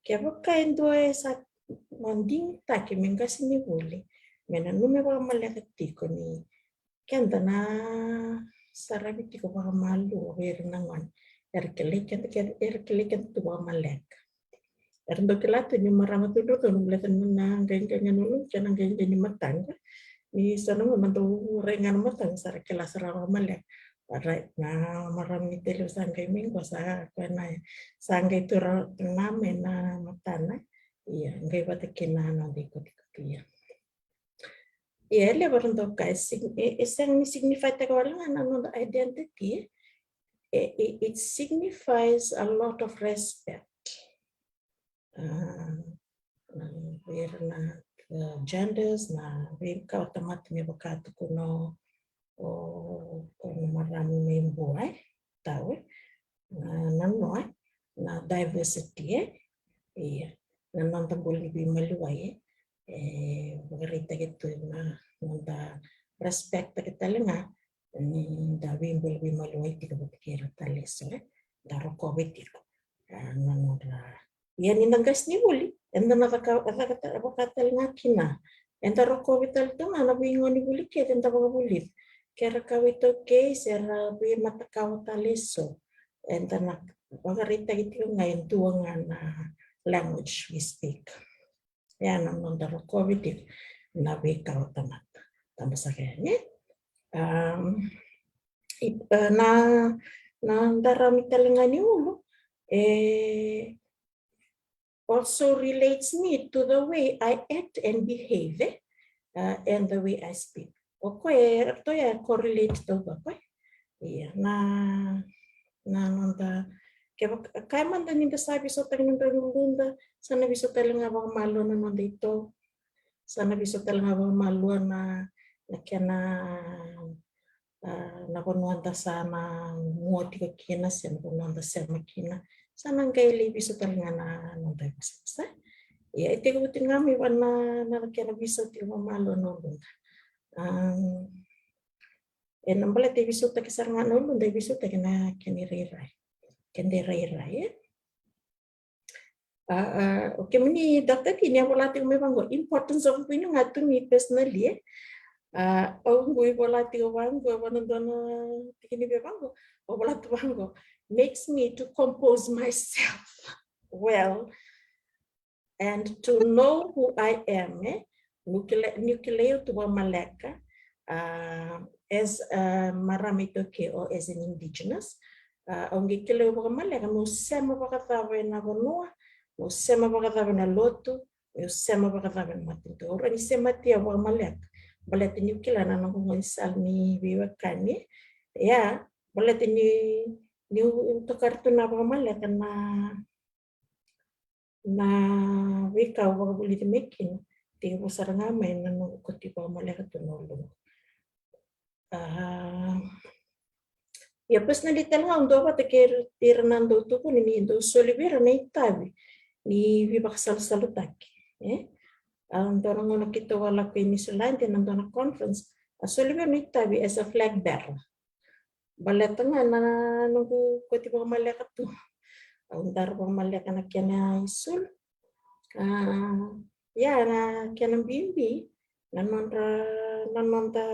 Kevaka e dua e sa na digitaki me qasenivuli, me nanumi vakamaleka tiko ni keda na saravi tiko vakamalua vei ira na gone. Era kilai keda, keda, era kilai keda tu vakamaleka. Era dau kila tu ni marama cudrucudru baleta na qaiqai ga na uluda kei na qaiqai ni mataqu. Ni so na gauna dau rai ga na mataqu sa ra kila sara vakamaleka. Right, na marama ni Tailevu sa qai mai qo sa koya na, sa qai tura na mai na matana. Ia, qai vata kei na noda ikotikoti, ia. Ia, e levu era dau kaya, e, e sega ni signify taka wale ga na noda identity. E, it, it signifies a lot of respect. A, vei ira na, a, genders, na veika o tamata me vaka tukuna o, o, o na marama mai Bua, e, tau, e. Na, na noa, e, na diversity, e. Ia, na noda bula ni veimaliwai, e. E vakaraitaki tu na noda respect taki tale ga ni da veibula veimaliwai tiko vata kei ira tale eso, e. Da rokovi tiko, a, na nodra. Ia ni da qasenivuli, eda na caka, caka ta, vaka tale ga kina. Eda rokovi tale tu ga na veigonevuli kece eda vakavulica. Ke ra kawa iTaukei se ra veimataqali tale eso, eda na vakaraitaki tiko ga e dua ga na language we speak. Ia na noda rokovi tiko na veika o tamata. Tabasaka yani. Am, i, e, na, na darami tale ga ni ulu, e, also relates me to the way I act and behave, e, uh, and the way I speak. O koya, e, ratou ya correlate taucoko, e. Ia, na, na noda, kevaka, kaya mada ni da sa veisautaki na noda uluda, sa na veisautaki ga vakamalua na noda ito, sa na veisautaki ga vakamalua na, na kena, a, na vanua da sa na mua tiko kina, se na vanua da sema kina. Sa na qai lai veisautaki ga na, na noda ivosavosa. Ia, e tekivu tiko ga mai vua na, na kena veisau tiko vakamalua na uluda. A, e na baleta e veisautaki sara ga na uluda, e veisautaki na kena irairai. Keda irairai, e. A, a, o kemuni Doctor T, ni a vola tiko mai vaqo, importance of vinu ga to me personally, e. A, au qu vola tiko vaqo, e vaka na dua na tiki ni vei vaqo, au vola tu vaqo, makes me to compose myself well and to know who I am, e? Niu kilai, niu kilai au tu vakamaleka, a, as a marama iTaukei or as an indigenous, a, au qai kilai au vakamaleka meu sema vakacava ena vanua, meu sema vakacava ena lotu, meu sema vakacava ena matanitu. Au rawa ni semati au vakamaleka baleta niu kila na noqu gaunisala ni veiwekani. Ia, baleta ni, niu tokari tu na vakamaleka na, na veika au vakavulici mai kina, tekivu sara ga mai na noqu kauti vakamaleka tu na uluqu. A, ia, personally tale ga au duavata kei ira na dau tukuni ni dau soli vei ira na itavi ni veivakasalusalutaki, e? A, dua na gauna keitou a lako i Niusiladi ena dua na conference, a soli vei au na itavi as a flag bearer. Baleta ga na noqu kauti vakamaleka tu. Au dara vakamaleka na kena isulu. A, ia, na kena bibi na nodra, na noda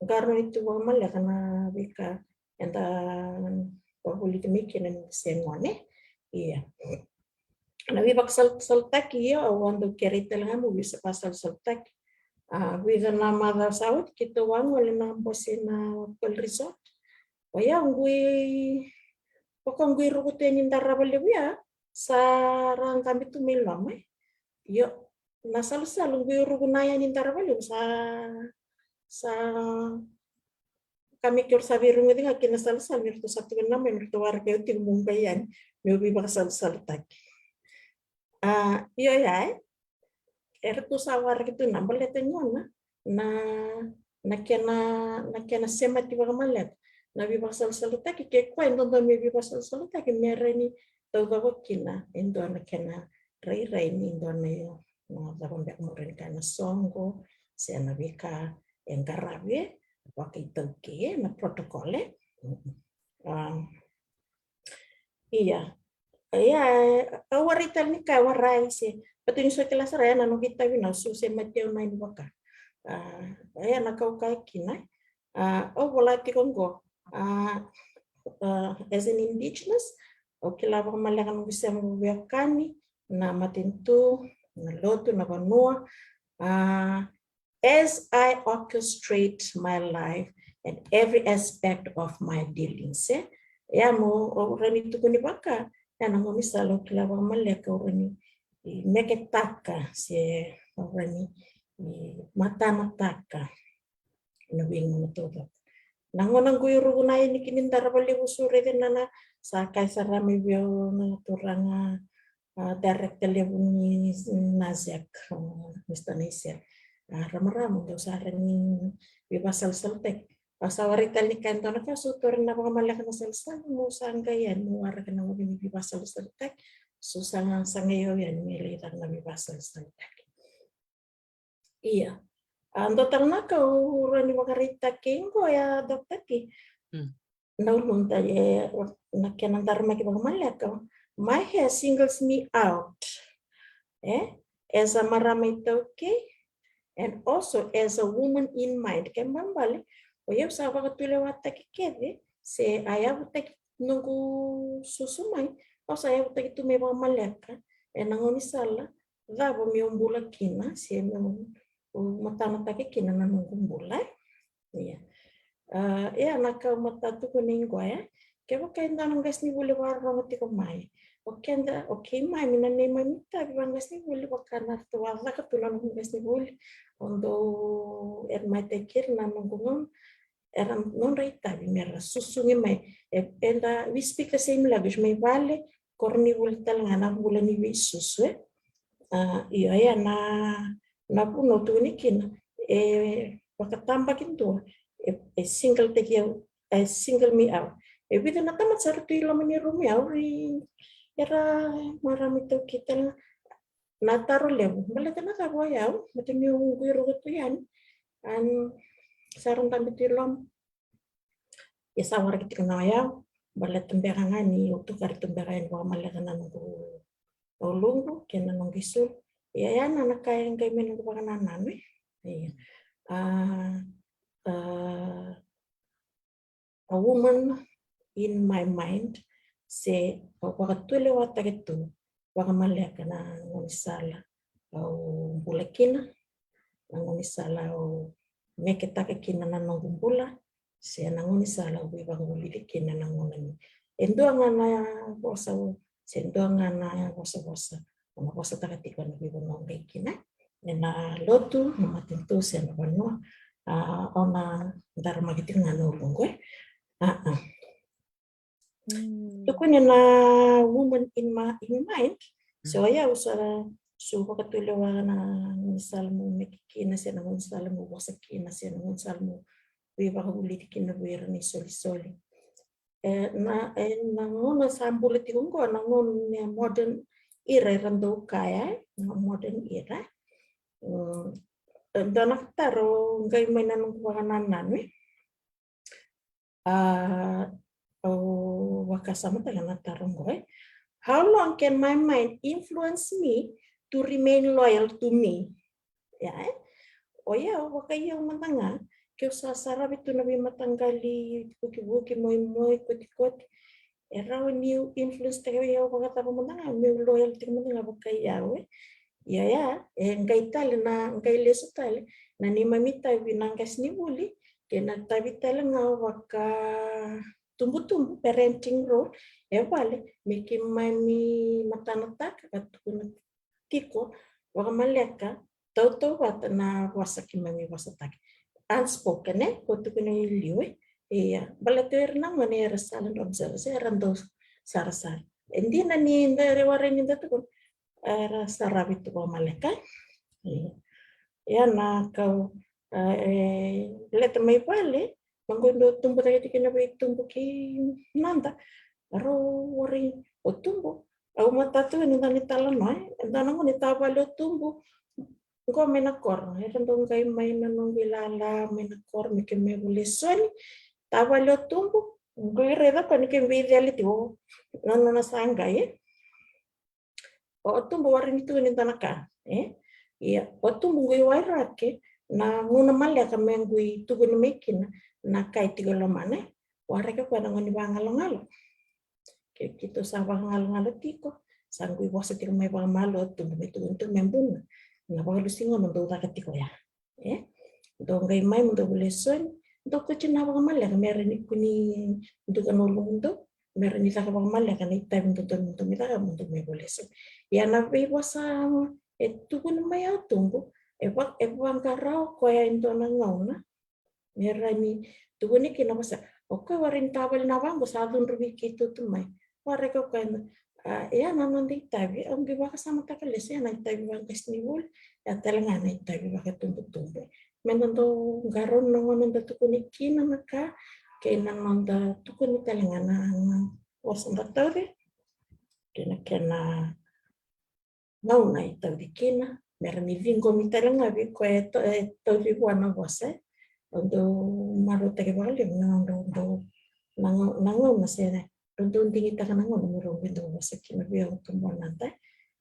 qarauni tu vakamaleka na veika eda vakavulici mai kina ni da se gone. Ia, na veivakasalusalutaki, io, au a dau kerei tale ga meu veivakasalusalutaki. A, vica na macawa sa oti keitou a gole na bose na Pearl Resort. O ya qu i, vaka qu i ruku tu yani Darava Levu ya, sa ra dabe tu mai loma. Io, na salusalu qu i ruku na yani Darava Levu sa, sa ka me keirau sa veiruguci ga kina salusalu, me ratou sa tukuna mai me ratou waraki au tiko meu qai yani meu veivakasalusalutaki. A, io ya, e, eratou sa waraki tu na baleta ni nona na, na kena, na kena semati vakamaleka na veivakasalusalutaki. Ke koya e dodonu me veivakasalusalutaki, me rawa ni taucoko kina e dua na kena rairai ni dua na, io, na cava beka mo rawa ni kaya, na soqo se na veika e qaravi vakaitaukei, na protocol, e. A, ia, ia, au warai tale ni ka e warai se, baleta ni so kila sara ya na noqu itavi na, au sa semati au na yani vaka. A, ia, na ka au kaya kina, a, au vola tiko qo, a, a, as an indigenous, au kila vakamaleka noqu sema veiwekani, na matanitu, na lotu, na vanua, a, as I orchestrate my life and every aspect of my dealings, e? Ia, mo, au rawa ni tukuni vaka, ia, na gaunisala au kila vakamaleka au rawa ni, i, meketaka se au rawa ni, i, matanataka na veigauna taucoko. Na gauna qu i ruku na yani kina Darava Levu, sa raica na, na, sa kaya sara mai vei au na turaga, a, director levu ni NASAC, a, Mister Naisel. A, ramarama, dou sa rawa ni veivakasalusalutaki. Au sa warai tale ni ka e dua na ka, sa tauri na vakamaleka na salusalu, meu sa qai yani meu waraka na gauna ni veivakasalusalutaki. Sa, sa qai au yani me lai caka na veivakasalusalutaki. Ia. A, dua tale na ka au rawa ni vakaraitaki qo ya, Doctor T. Mm. Na uluda, e, na kena daramaki vakamaleka. My hair singles me out, e, as a marama iTaukei and also as a woman in mind. Kena ibalebale, o yau sa vakatulewataki kece se a yavutaki noqu susu mai, au sa yavutaki tu mai vakamaleka ena gaunisala cava meu bula kina se meu matanataki kina na noqu bula. Ia. A, ia, na ka au matata tukuna qo, e, kevaka e dua na qasenivuli vakarorogo tiko mai, o keda, o keimami na neimami itavi vaqasenivuli, vaka na ratou a caka tu na noqu qasenivuli, o dou admire-taki ira na noqu gauna, era nodra itavi me ra susugi mai. E, eda, we speak the same language mai vale, koronivuli tale ga na bula ni veisusu, e. A, io, ia na, na vuna au tukuni kina, e, vakatabakidua, e, e single-taki au, e single me out. E vica na tamata sa ra tu i loma ni rumu ya, o ira era marama iTaukei tale ga, na taro levu, baleta na cava o yau, baleta niu qu i ruku tu yani, a, sa ra dabe tu i loma. Ia, sa waraki tiko na o yau, baleta beka ga niu tukuna tu beka yani vakamaleka na noqu uluqu kei na noqu isulu. Ia, ya na ka e qai mai noqu vakanananu, e. Ia. A, a, a woman in my mind, se au vakatulewataki tu vakamaleka na gaunisala au bula kina, na gaunisala au meketaka kina na noqu bula, se na gaunisala au veivakavulici kina na gauna ni. E dua ga na vosa, se dua ga na vosavosa au na vosataka tiko ena veivanua au qai kina, ena lotu, na matanitu se na vanua, a, au na daramaki tiko ga na uluqu e. A, a. Tukuni na woman in my, in mind. So, ia, au sa, sa vakatulewa na gaunisala meu meke kina, se na gaunisala meu vosa kina, se na gaunisala meu veivakavulici kina vei ira na isolisoli. E, na, e, na gauna sa bula tiko oqo, na gauna ni modern era, era dau kaya, na modern era. Mm, e, dua na taro qai mai na noqu vakanananu e. A, au vakasamataka na taro oqo e. How long can my mind influence me to remain loyal to me? Ia e. O yau, vakai au mada ga, keu sa saravi tu na veimataqali vukivuki, moimoi, kotikoti. E rawa niu influence taka vei au vakacava mada ga, meu loyal tiko mada ga vakai au e. Ia, ia, e qai tale na, qai lesu tale na neimami itavi na qasenivuli, kei na itavi tale ga vakatubutubu, parenting role e vale, me keimami matanataka ka tukuna tiko vakamaleka, tautauvata na vosa keimami vosataki. Unspoken e, ko tukuna i liu e. Ia, baleta o ira na gone era sa ladromi sara, se era dau sarasara. E dina ni da, e warai ni da tukuna, era saravi tu vakamaleka. Ia, na kau, e, leta mai vale, na qo dau tubu cake tiko na veitubu kei nada. Rau warai o tubu. Au matata ni da ni talanoa e. Da na gone tavale o tubu. Qo mai na koro. Era dau qai mai na noqu ilala mai na koro me keimami vuli soni. Tavale o tubu. Qo i raica ko ni keimami veiceli tiko. Na nona sa qai e. O tubu warai ni tukuni dua na ka e. Ia, o tubu qo i wairake na gauna maleka me qo i tukuni mai kina na ka e tiko e lomana e. Waraki koya na gauna ni vagalogalo. Ke keitou sa vagalogalo tiko, sa qo i vosa tiko mai vakamalua o tubu me tukuni tu me buna. Na vakalusi gauna dau caka tiko ya. E? Dau qai mai mo dau vuli soni, dau koti na vakamaleka me ra ni kuni duka na ulumudou, me ra ni caka vakamaleka na itavi dodonu mo dau mai caka mo dau mai vuli soni. Ia na veivosa e tukuni mai o tubu, e va, e vaqara o koya e dua na gauna me ra ni tukuni kina vosa. O koya warai ni tavale na vaqo sa cudruvi keitou tu mai. Waraki o koya na, a, ia na noda itavi, au qai vakasamataka lesu ia na itavi vaqasenivuli, ia tale ga na itavi vakatubutubu. Me da dau qarauna na gauna da tukuni kina na ka, kei na noda tukuni tale ga na, na vosa da tauci, kei na kena gauna e tauci kina, me ra ni ciqomi tale ga vei koya e tau, e tauci vua na vosa e. Au dau marautaki vakalevu na nodrau dau, na gauna, na gauna se, rau dau digitaka na gauna me rau qai dau vosa kina vei au tu vua na da.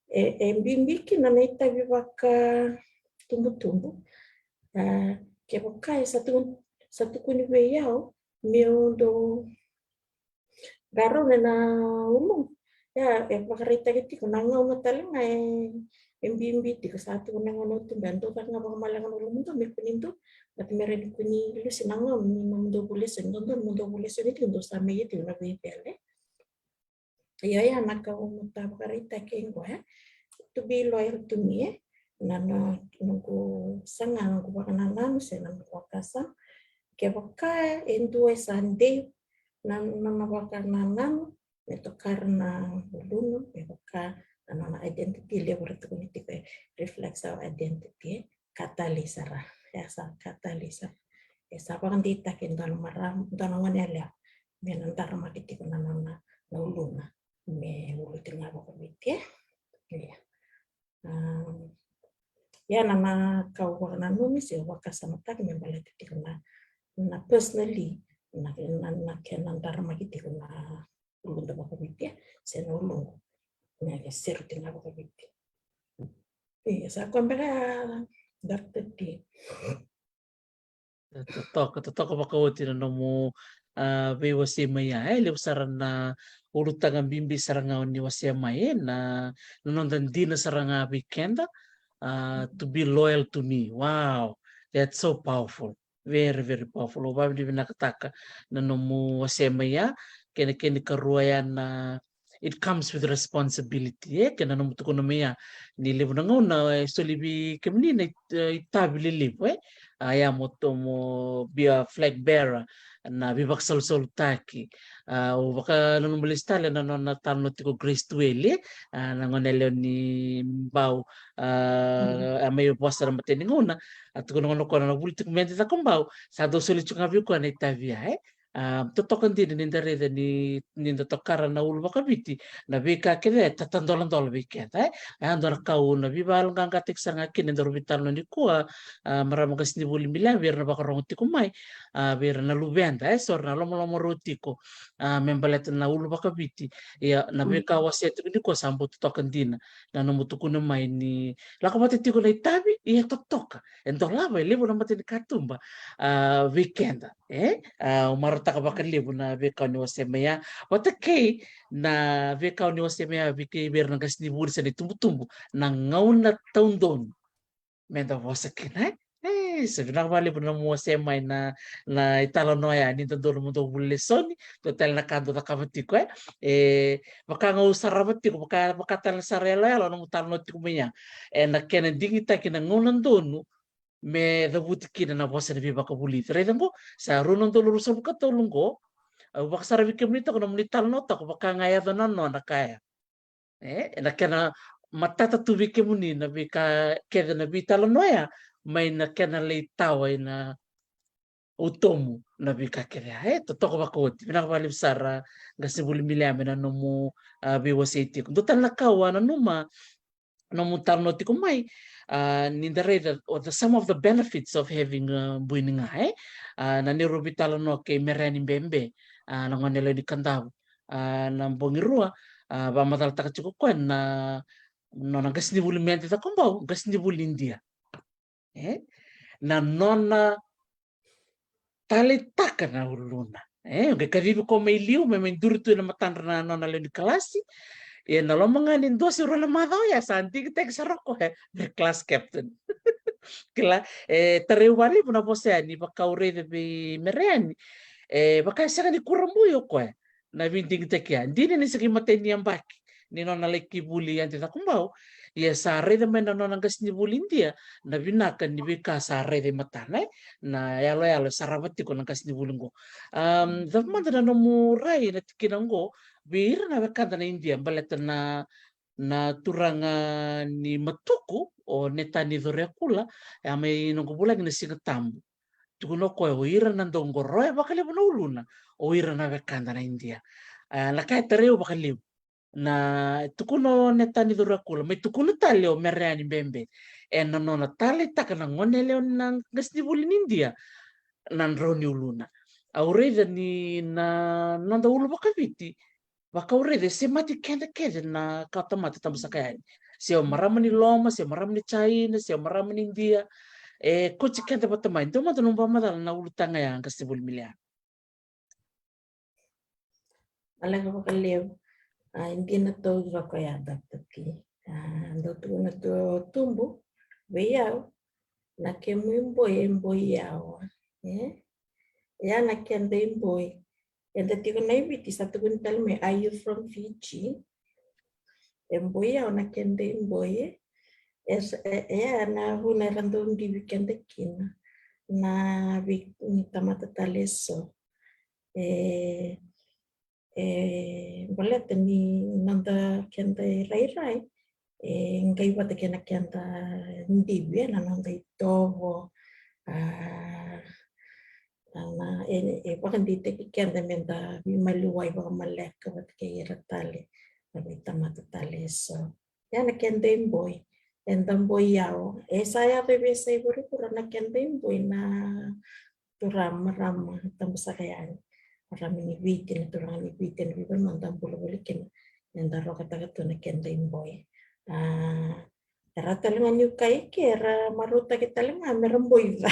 E, e bibi kina na itavi vakatubutubu. A, kevaka e sa tukuni, sa tukuni vei au meu dau qarauna na uluqu. Ia, e vakaraitaki tiko na gauna tale ga e, e bibi tiko sa tu na gauna o tubu, e dau caka ga vakamaleka na ulumudou me kua ni dau, baleta me ra ni kua ni lusi na gauna ni nomudou vuli soni, dodonu mo dou vuli soni tiko, dou sa mai tiko na veicele. Ia, ia na ka au na vakaraitaki qo e. To be loyal to me e. Na, na noqu saga, noqu vakanananu se na noqu vakasama. Kevaka e dua e sa dei na, na, na vakanananu, me tokara na uluna, me vaka na nona identity, levu ra tukuni tiko e reflects our identity, e. Ka talei sara, e sa ka talei sara. E sa vakadeitaki e dua na marama, dua na gone yalewa me na daramaki tiko na nona, na uluna me ulu tiko ga vakaviti, e. Ia. A, ia na, na ka au vakananumi se au vakasamataki me baleta tiko na, na personally, na, na, na kena daramaki tiko na uluda vakaviti, e, se na uluqu me seru tiko ga vakaviti. Ia, sa koya beka Doctor T. Totoka, totoka vakaoti na nomu, ah, veiwasei mai ya. E levu sara na ulutaga bibi sara ga o ni wasea mai, e, na, na noda dina sara ga vei keda, ah, to be loyal to me. Wow, that's so powerful. Very, very powerful. Au vakavinavinakataka na nomu wasea mai ya. Kena, kena ikarua ya na, it comes with responsibility, e, kena nomu tukuna mai ya ni levu na gauna, e, soli vei kemuni na it-, e, itavi lelevu, e. A, ya mo to mo be a flag bearer, na veivakasalusalutaki. A, au vakananuma lesu tale na nona talanoa tiko Grace Tueli, e, a, na gone yalewa ni Bau, a, a mai vosa na mateni gauna, a tukuna gona o koya na vuli tiko mai Adi Cakobau, sa dau soli tiko ga vei koya na itavi ya, e. A, totoka dina ni da raica ni, ni da tokara na ulu vakaviti, na veika kece e tatadoladola vei keda, e. A, dua na ka au na veivakayaloqaqataki sara ga kina e daru veitalanoa nikua, a, marama qasenivuli Miliame, vei ira na vakarogo tiko mai, a, vei ira na luveda, e, so era na lomaloma rua tiko, a, me baleta na ulu vakaviti. Ia, na veika au wasea tiko nikua sa bau totoka dina na nomu tukuna mai ni lako vata tiko na itavi, ia e totoka, e dolava, e levu na matanikatuba, a, vei keda. E, a, au marautaka vakalevu na veika o ni wasea mai ya. Vata kei na veika o ni wasea mai ya vei kei, vei ira na qasenivuli se na itubutubu, na gauna taudonu me da vosa kina, e. E, sa vinaka vakalevu na nomu wasea mai na, na italanoa ya ni dodonu mo dau vuli lesoni, dua tale na ka dau cakava tiko, e. E, vaka ga au sarava tiko, vaka, vaka tale na sara yaloyalo na nomu talanoa tiko mai ya. E, na kena digitaki na gauna donu, me cavuti kina na vosa ni veivakavulici. Raica qo, sa rua na udolu ruasagavulu ka tolu qo, au vakasaravi kemuni toka na nomuni talanoa toka, vaka ga e yaco na nona ka ya. E, na kena matata tu vei kemuni na veika kece na veitalanoa ya, mai na kena lai tawa ina utomu na veika kece ya. E, totoka vakaoti. Vinaka vakalevu sara, qasenivuli Miliame, na nomu, a, veiwasei tiko. Dua tale na ka au a nanuma, nomu talanoa tiko mai, a, ni da raica, o the, some of the benefits of having, a, bui ni ga, e? A, na neirau veitalanoa kei Mereani Bebe, a, na gone yalewa ni Kadavu, a, na bogi rua, a, vakamacalataka tiko o koya na nona qasenivuli mai Adi Cakobau, qasenivuli Idia. E? Na nona taleitaka na uluna. E, qai kacivi koya mai liu, me mai duri tu ena matadra na nona lewe ni kalasi. Ia na loma ga ni dua se rua na macawa ya sa digitaki sara o koya me class captain. Kila, e, tarai au vakalevu na vosa ya ni vaka au raica vei Mereani. E, vaka e sega ni kurabui o koya na veidigitaki ya. Dina ni sa qai matai ni yabaki ni nona lai ki vuli Adi Cakobau, ia sa raica mai na nona qasenivuli Idia na vinaka ni veika sa raica e matana, e, na yaloyalo e sarava tiko na qasenivuli qo. Am, cava mada na nomu rai na tikina qo vei ira na wekada na Idia, baleta na, na turaga ni Matuku, o Netani Coriakula, e a mai noqu vulagi na Siga Tabu. Tukuna o koya o ira na dau qoroya vakalevu na uluna, o ira na wekada na Idia. A, na ka e tarai au vakalevu. Na tukuna o Netani Coriakula, mai tukuna tale o Mereani Bebe, ena nona taleitaka na gone yalewa na qasenivuli ni Idia na drau ni uluna. Au raica ni na noda ulu vakaviti, vaka au raica e semati keda kece na kawatamata tabu saka yani. Se o marama ni loma, se o marama ni Jaina, se o marama ni Idia, e kauti keda vata mai. Dua mada nomu vakamacala na ulutaga ya, qasenivuli Miliame. Maleka vakalevu. A, e dina taucoko ya, Doctor T. A, dau tukuna tu o tubu vei au, na kemu iboi e boi yawa. E? Ya na keda iboi. Eda tiko na i Viti, sa tukuni tale mai, are you from Fiji? E boi yawa na keda iboi, e. E, e, e, na vuna era dau divi keda kina na vei ni tamata tale eso. E, e, baleta ni noda keda irairai, e, qai vata kei na keda divi, e, na noda itovo, a, na, e, e vakadeitaki keda me da veimaliwai vakamaleka vata kei ira tale na veitamata tale eso. Ya na keda iboi, eda boi yawa. E sa yaco e veiyasai vuravura na keda iboi na turaga, marama, tabu saka yani. Marama ni Viti, na turaga ni Viti, na veivanua da bula voli kina, eda rokataka tu na keda iboi. A, Era talega niu kai ke era marautaki talega mera boica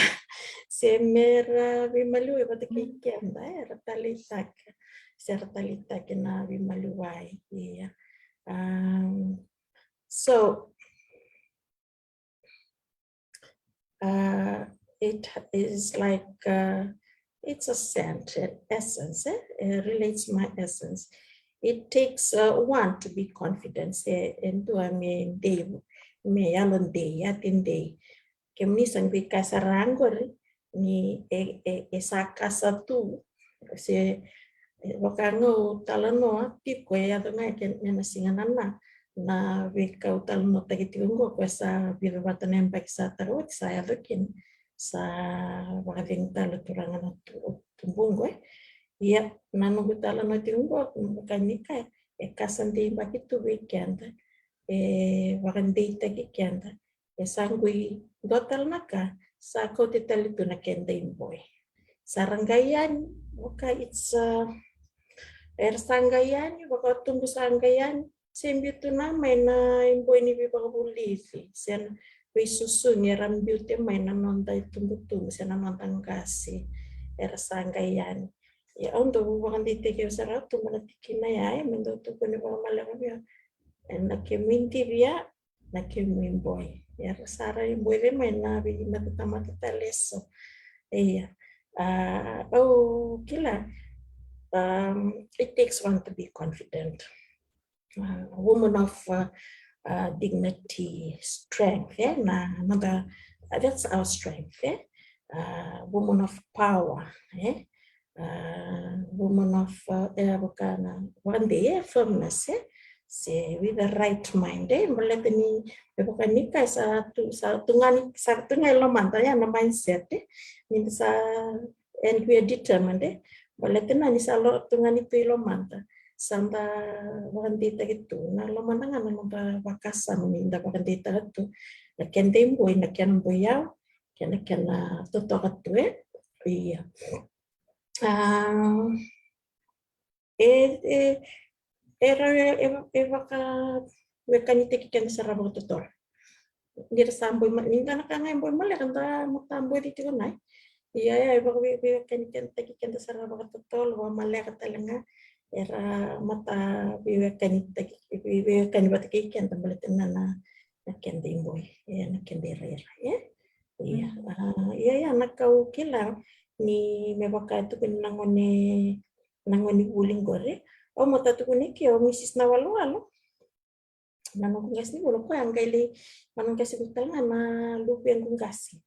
se mera veimaliwai vata kei keda, era taleitaka se ra taleitaki na veimaliwai. Ia. Um, so uh, it is like uh, it's a scent, an essence, eh? It relates my essence. It takes uh, one to be confident, se e dua me dei, me yalo dei, yati dei. Kemuni sa qai kaya sara qori ni e, e, e sa kasa tu se e vaka ga au talanoa tiko, e yaco ga e kena siga na na veika au talanoataki tiko qo, ko e sa vica vata na yabaki sa tara oti sa yaco kina, sa vakacegu tale turaga na tubu qo. Ia na noqu talanoa tiko qo, vaka ni kaya, e kasa dei baki tu vei keda, e vakadeitaki keda. E sa qai dua tale na ka sa kauti tale tu na keda iboi. Sa ra qai yani, okay, it's uh, era sa qai yani, vakatubu sa qai yani, se biu tu na mai na iboi ni veivakavulici se na veisusugi era biu te mai na noda itubutubu se na noda qase. Era sa qai yani. Ia au dau vakadeitaki au sara, au tubu na tikina ya, e me dau tukuni vakamaleka vei au. E na kemu idivi ya, na kemu iboi. Ia ra sa ra iboi vei mai na veimatatamata tale eso. Ia. Uh, au kila, um, it takes one to be confident. Uh, a woman of uh, uh, dignity, strength, eh? Na noda, uh, that's our strength, eh? Uh, woman of power, eh? Uh, woman of uh, e vaka na one day, eh, firmness, eh? Se with the right mind, eh? Baleta ni e vaka ni ka sa tu, sa tu ga ni, sa tu ga i lomada, ya na mindset, eh? Ni sa, and we are determined, eh? Baleta na ni sa lo tu ga ni tu i lomada. Sa da vakadeitaki tu na lomada ga na noda vakasama ni da vakadeitaka tu na keda iboi, na kena boi yau, kena kena totoka tu, eh? Ia. Ah, e e e ra e e vakawekanitaki keda sara vakatotolo. Ni ra sa boi ma, ni da na ka ga e boi maleka da mata boi tiko nai. Ia, ia, e vakawekani keda, taki keda sara vakatotolo, vakamaleka tale ga. Era mata veiwekani taki, veiwekani vata kei keda baleta na na keda iboi, e na keda irairai, e. Ia, ia, ia na kau kila ni me vaka e tukuni na gone, na gone vuli qori. Au mata tukuni ke o Misis Nawalowalo. Na noqu qase ni vula, o koya qai lai, na noqu qase vula tale ga na luvequ qase.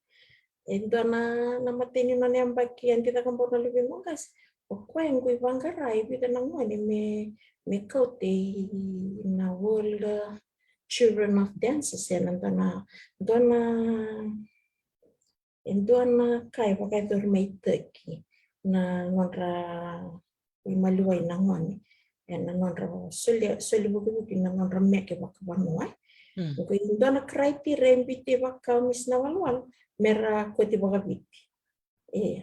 E dua na, na matai ni nona yabaki a dicaka bau na luvequ qase. O koya qai vaqara e vica na gone me, me kauta i na World Children of Dancers, e na dua na, dua na e dua na ka e vakayacori mai Turkey na nodra veimaliwai na gone, e na nodra soli, soli vukivuki na nodra meke vakavanua. Qo e dua na criteria e biuti vaka o Miss Nawalowalo me ra kauti vakaviti. E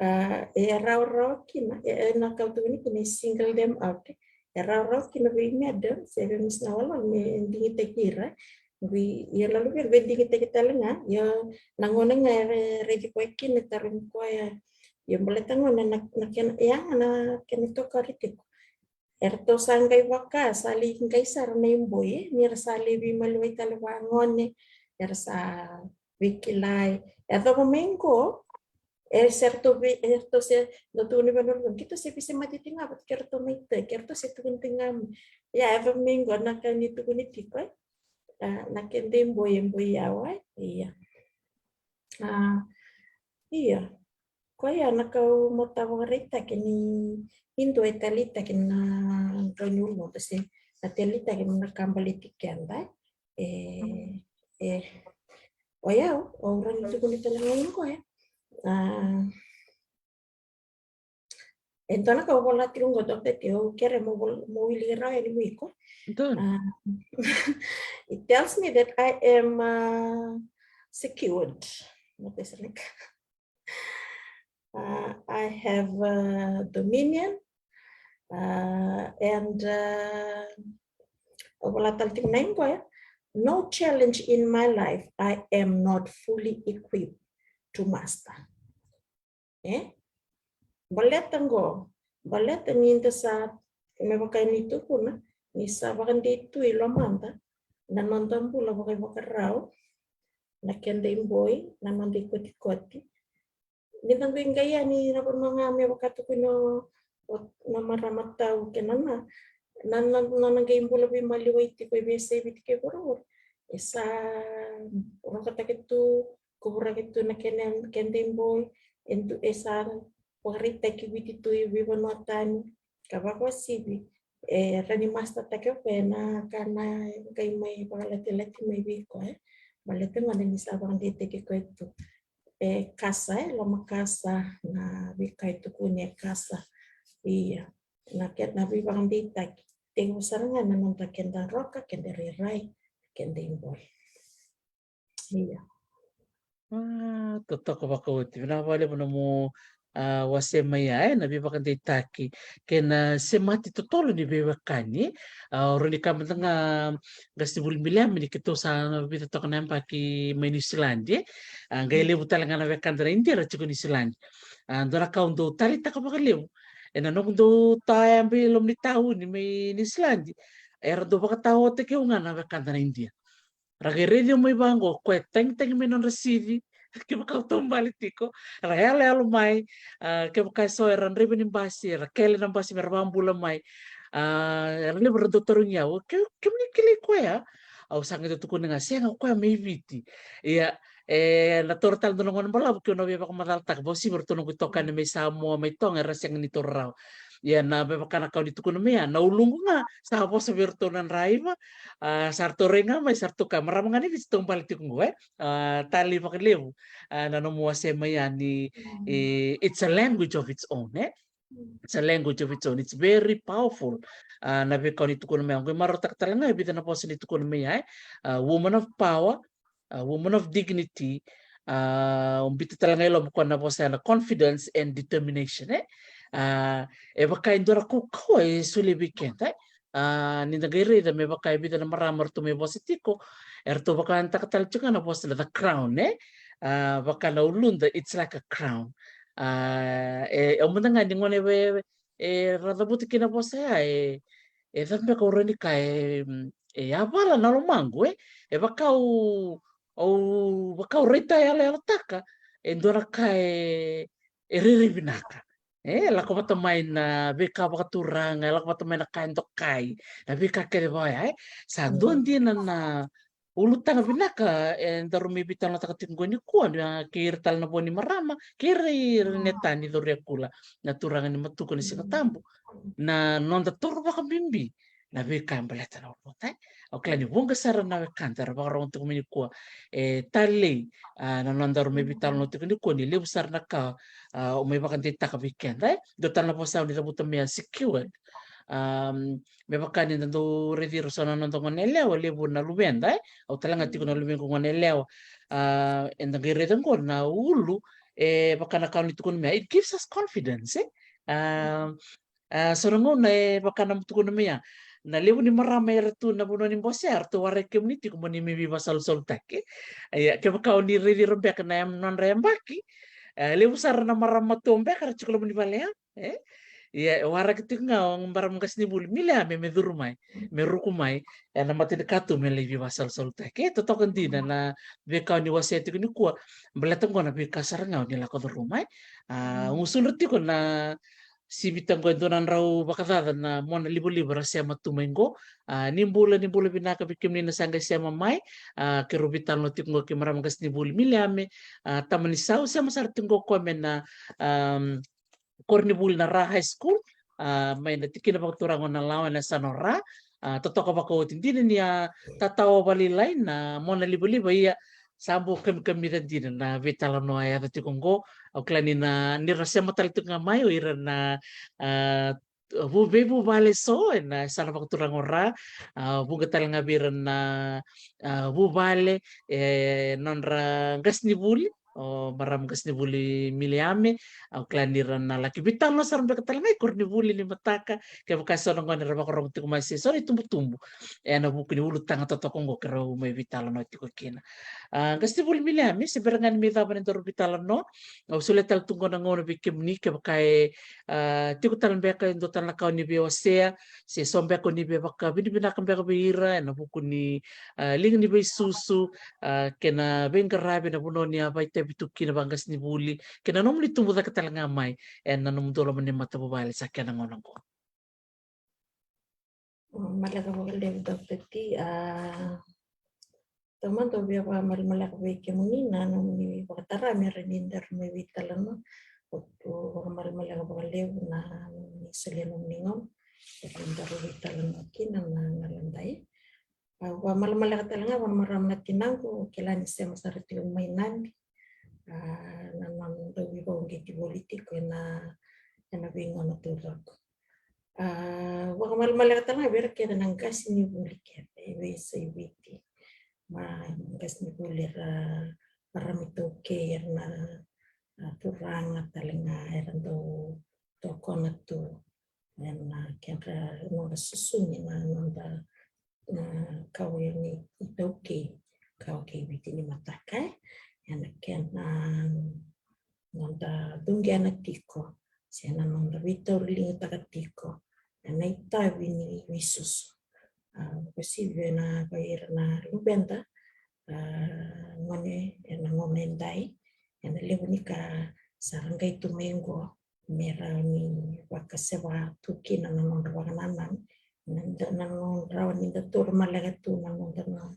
a e rawarawa kina, e na kau tukuni kina e single them out. E rawarawa kina vei madam se vei Miss Nawalowalo me digitaki ira. Vei ia na luvequ e digitaki tale ga, ia na gone ga e raici koya kina, e tarogi koya. Ia baleta gone na kena yaga na kena itokari tiko. Eratou sa qai vaka sa lai qai sara na iboi, e, ni ra sa lai veimaliwai tale vagone, era sa veikilai. E yacova mai qo, e se ratou vei, eratou se, na tu ni vanua, keitou se veisemati tiko ga vata kei ratou mai Turkey, eratou se tukuni tiko ga mai. Ia, e yacova mai qo na ka ni tukuni tiko, e. A, na keda iboi, e boi yawa, e. Ia. A, ia. Koya na kau mata vakaraitaki ni, ni dua e taleitaki na drau ni uluna se na taleitaki na ka baleti keda. E, e, o yau, au rawa ni tukuni tale ga qo, e. A, e dua na ka au vola tiko qo, Doctor T, au kere mo wili rawa yani mo iko. A, it tells me that I am uh, secured. What is it? Uh, I have uh, dominion, uh, and uh, au vola tale tiko na iqo, e. No challenge in my life I am not fully equipped to master. E? Baleta qo, baleta ni da sa, me vaka ni tukuna, ni sa vakadei tu i lomada na noda bula vakaivakarau, na keda iboi, na noda ikotikoti. Ni da qai qai yani na vanua ga me vaka tukuna o, o, na marama tau kei na na, na, na, na, na qai bula veimaliwai tiko i veiyasai Viti kei vuravura. E sa rokataki tu, kuvuraki tu na kena, keda iboi, e du-, e sa vakaraitaki Viti tu i veivanua tani, ka vakawasivi, e rawa ni master taki o koya na ka na qai mai vakalatilati mai vei koya, e. Baleta gona ni sa vakadeitaki koya tu. E kasa, e loma kasa, na veika e tukuni e kasa. Ia, na ke-, na veivakadeitaki. Tekivu sara ga na noda keda roka, keda rairai, keda iboi. Ia. A, totoka vakaoti. Vinaka vakalevu na nomu, a, wasea mai ya, e, na veivakadeitaki kei na semati totolo ni veiwekani. A, o rau ni ka mada ga, qasenivuli Miliame, ni keitou sa na vica toka na yabaki mai Niusiladi, e. A, qai levu tale ga na wekada na Idia era tiko Niusiladi. A, dua na ka au dau taleitaka vakalevu ena noqu dau tayabe i loma ni tauni mai Niusiladi, era dau vakataotaki au ga na wekada na Idia. Ra qai raici au mai vaqo, koya tagitagi mai nodra sici, kevaka au taubale tiko, ra yaloyalo mai, a, kevaka eso era draiva ni basi, era kele na basi me ra vakabula mai. A, era levu ra dau tarogi au, ke, kemuni kilai koya? Au sa qai dau tukuna ga, sega, o koya mai Viti. Ia, e, na toro tale dua na gauna balavu keu na via vakamacalataka, vakauasivi ratou noqu itokani mai Samoa, mai Toga, era sega ni taura rawa. Ia na me vaka na ka o ni tukuna mai ya, na uluqu ga sa vosa vei iratou na draiva, a, sa ratou rai ga mai, sa ratou kaya, marama ga ni Viti taubale tiko qo, e. A, talei vakalevu, a, na nomu wasea mai ya ni, e, it's a language of its own, e. It's a language of its own. It's very powerful. A, na veika o ni tukuna mai ya, qai marautaka tale ga e vica na vosa ni tukuna mai ya, e. A, woman of power, a, woman of dignity, a, o biuta tale ga i loma koya na vosa ya na confidence and determination, e. A, e vaka e dua na kaukauwa e solia vei keda, e. A, ni da qai raica me vaka e vica na marama ratou mai vosa tiko, eratou vakayagataka tale tiko ga na vosa na the crown, e. A, vaka na uluda, it's like a crown. A, e, e au mada ga ni gone e, e ra cavuta kina na vosa ya, e, e cava beka au rawa ni kaya, e, e yavala na lomaqu, e, e vaka au, au, vaka au raitayaloyalotaka e dua na ka e, e rairai vinaka. E lako vata mai na veika vakaturaga, e lako vata mai na ka e dokai, na veika kece vaya, e. Sa dua dina na ulutaga vinaka e daru mai veitalanoataka tiko qo nikua, na kei ira tale na vo ni marama, kei ira, ira na tani cauria kula, na turaga ni Matuku ni Siga Tabu, na noda toro vakabibi na veika e baleta na ulutaga, e. Au kila ni vuqa sara na wekada era vakarogo tiko mai nikua, e, talei, a, na nodaru mai veitalanoa tiko nikua ni levu sara na ka, a, o mai vakadeitaka vei keda, e. Dua tale na vosa au ni cavuta mai ya, secured. A, me vaka ni da dau raici ira so na noda gone yalewa, levu na luveda, e. Au tale ga tiko na luvequ gone yalewa. A, eda qai raica qo na ulu, e, vaka na ka o ni tukuna mai ya, it gives us confidence, e. A, a, so na gauna e vaka na tukuna mai ya, na levu ni marama era tu na vanua ni bose ya, eratou waraki kemuni tiko mo ni mai veivakasalusalutaki. Ia, kevaka o ni raici ira beka na yam-, nodra yabaki, e, levu sara na marama matua beka era tiko loma ni vale ya, e. Ia, e waraki tiko ga o marama qasenivuli Miliame me, me curu mai, me ruku mai ena matanikatuba me lai veivakasalusalutaki. E totoka dina na veika o ni wasea tiko nikua, baleta qo na veika sara ga o ni lako curuma, e. A, gusudra tiko na sivita qo e dua na drau vakacaca na mona livaliva ra sema tu mai qo. A, ni bula, ni bula vinaka vei kemuni na sa qai sema mai. A, keirau veitalanoa tiko qo kei marama qasenivuli Miliame, a, Tamanisau, sema sara tiko qo o koya mai na, am, koronivuli na Ra High School, a, mai na tikina vakaturaga o Nalawa ena yasana o Ra. A, totoka vakaoti dina ni a tatawa vakalailai na mona livaliva, ia sa bau kamikamica dina na veitalanoa e yaco tiko qo. Au kila ni na, ni ra sema tale tiko ga mai o ira na, a, vu-, veivuvale eso ena yasana vakaturaga o Ra, a, vuqa tale ga vei ira na, a, vuvale e nodra qasenivuli, o marama qasenivuli Miliame. Au kila ni ra na laki veitalanoa sara beka tale ga i koronivuli ni mataka, kevaka e so na gone era vakarorogo tiko mai se so na itubutubu ena vuku ni ulutaga totoka oqo keirau mai veitalanoa tiko kina. A, qasenivuli Miliame, se bera ga ni mai cava na nodaru veitalanoa, au solia tale tu qo na gauna vei kemuni kevaka e, a, tiko tale beka e dua tale na ka o ni via wasea, se so beka o ni via vakavinavinaka beka vei ira ena vuku ni, a, liga ni veisusu, a, kei na veiqaravi ena vanua ni a vakaitavi tu kina vaqasenivuli, kei na nomuni tubu cake tale ga mai ena nomudou loma ni matavuvale sa kena gauna oqo. Maleka vakalevu, Doctor T. A, taumada au via vakamalamaleka vei kemuni na nomuni vakatara me rawa ni daru mai veitalanoa. Au, au vakamalamaleka vakalevu na nomuni solia nomuni gauna me daru veitalanoa kina na gauna edai. Au vakamalamaleka tale ga vua na marama na tinaqu, au kila ni sema sara tiko mai Nadi. A, na nona dau veivakauqeti voli tiko ena, ena veigauna taucoko. A, vakamalamaleka tale ga vei ira kece na qasenivuli kece e veiyasai Viti. Ma, qasenivuli era marama iTaukei, era na, a, turaga tale ga era dau tokona tu ena kedra, noda susugi na noda, na kawa ni iTaukei, kawa kei Viti ni mataka, e. Ena kena noda cuqena tiko se na noda veitauriligataka tiko ena itavi ni veisusu. A, vakasivia na vei ira na luveda, a, gone ena gauna edai, ena levu ni ka sa ra qai tu mai qo me rawa ni vakaseva tu kina na nodra vakanananu, na, na nodra rawa ni da taura maleka tu na noda na,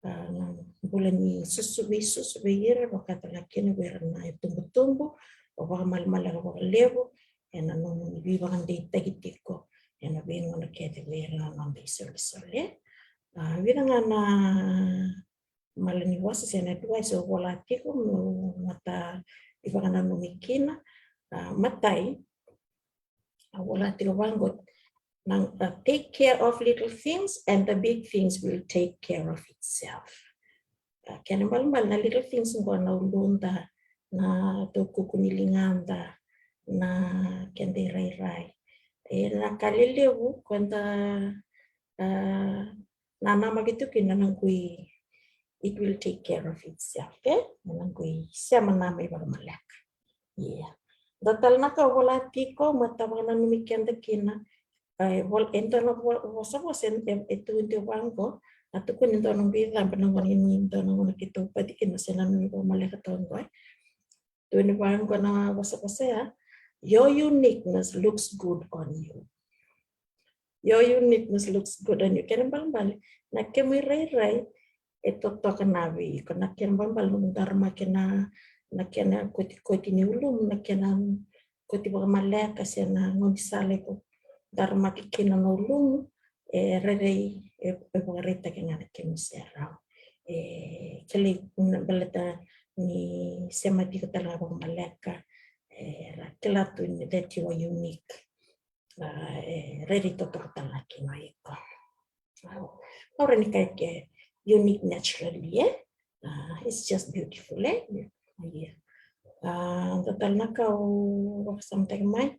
a, na bula ni susu, veisusu vei ira, vakatale ga kina vei ira na itubutubu. Au vakamalamaleka vakalevu ena nomuni veivakadeitaki tiko ena veigauna kece vei ira na noda isolisoli. A, vica ga na malanivosa se na advice au vola tiko meu mata ivakananumi kina. A, matai, au vola tiko vaqo, na, a, take care of little things and the big things will take care of itself. A, kena ibalebale na little things qo na uluda, na taukuku ni ligada, na keda irairai. E, na ka lelevu ko da, a, nanamaki tu kina na qui, it will take care of itself, e? Na qui sema na mai vakamaleka. Ia. Dua tale na ka au vola tiko, mata vakananumi keda kina. E, vol-, e dua na vo-, vosavosa e, e, e tukuni tiko vaqo, a tukuni e dua na qui caba na gone ni dua na gone keitou pati kina se na numi vakamaleka toka qo, e. Tukuni vaqo na vosavosa ya, your uniqueness looks good on you. Your uniqueness looks good on you. Kena ibalebale, na kemu irairai e totoka na vei iko. Na kena ibalebale nomu daramaki na, na kena kotikoti ni ulumu, na kena koti vakamaleka se na gaunisala iko daramaki kina na ulumu, e rairai, e, e vakaraitaki ga na kemu serau. E kilai na baleta ni sema tiko tale ga vakamaleka, e ra kila tu ni that you are unique. A, e rairai totoka tale ga kina o iko. Au, au rawa ni kaya ke unique naturally, e? A, it's just beautiful, e? Ia. A, dua tale na ka au vakasamataki mai.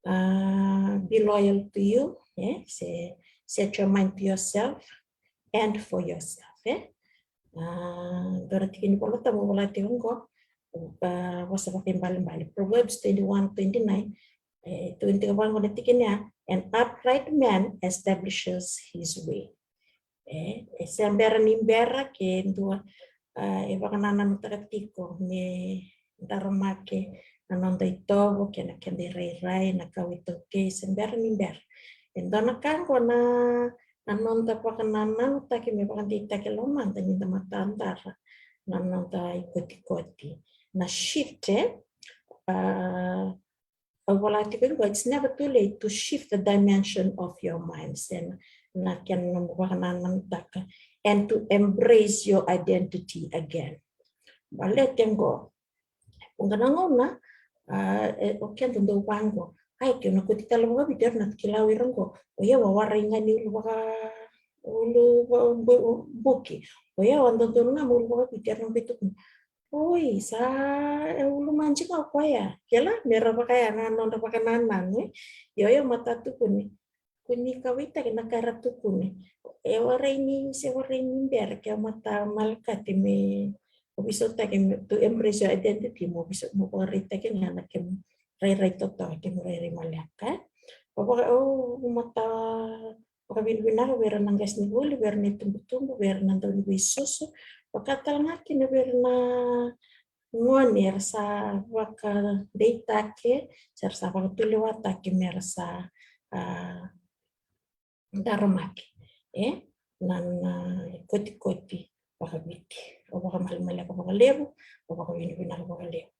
A, be loyal to you, e? Se, set your mind to yourself and for yourself, e? A, dua na tiki ni Vola Tabu au vola tiko qo, a, vosa vakaibalebale. Proverbs twenty-one twenty-nine, e, tukuni tiko vaqo na tikina ya, an upright man establishes his way. E, e se bera ni bera ke dua, a, e vakanananutaka tiko me daramaki na noda itovo kei na keda irairai, na kawa iTaukei, se bera ni bera. E dua na ka qo na, na noda vakanananutaki me vakadeitaki e lomada ni da matadara na noda ikotikoti. Na shift, e, a, au vola tiko qo, it's never too late to shift the dimension of your mind. Se na, na kena nomu vakanananutaka and to embrace your identity again. Baleta qo, vuqa na gauna, a, e, o keda dau vaqo, ai, keu na koti tale vakaviti era na kila o ira qo, o yau a warai ga ni ulu vaka, ulu va-, bu-, buki. O yau a dodonu ga mo ulu vakaviti era na qai tukuna. Oi, sa e ulumaji ga o koya. Kila, mera vakaya na nodra vakanananu, e. Io, io, mata tukuni. Kua ni kauwaitaki na ka era tukuni. E warai ni, se warai ni bera ke mata malakati me, o veisautaki me, to embrace your identity, mo veiso-, mo vakaraitaki ga na kemu rairai totoka, kemu rairai maleka. O vaka, o mata vakavinavinaka vei ira na qasenivuli, vei ira na itubutubu, vei ira na dauniveisusu, vaka tale ga kina vei ira na gone era sa vakadeitaki, se ra sa vakatulewataki mera sa, a, daramaki, e, na, na kotikoti vakaviti. Au vakamalemaleka vakalevu, au vakavinavinaka vakalevu.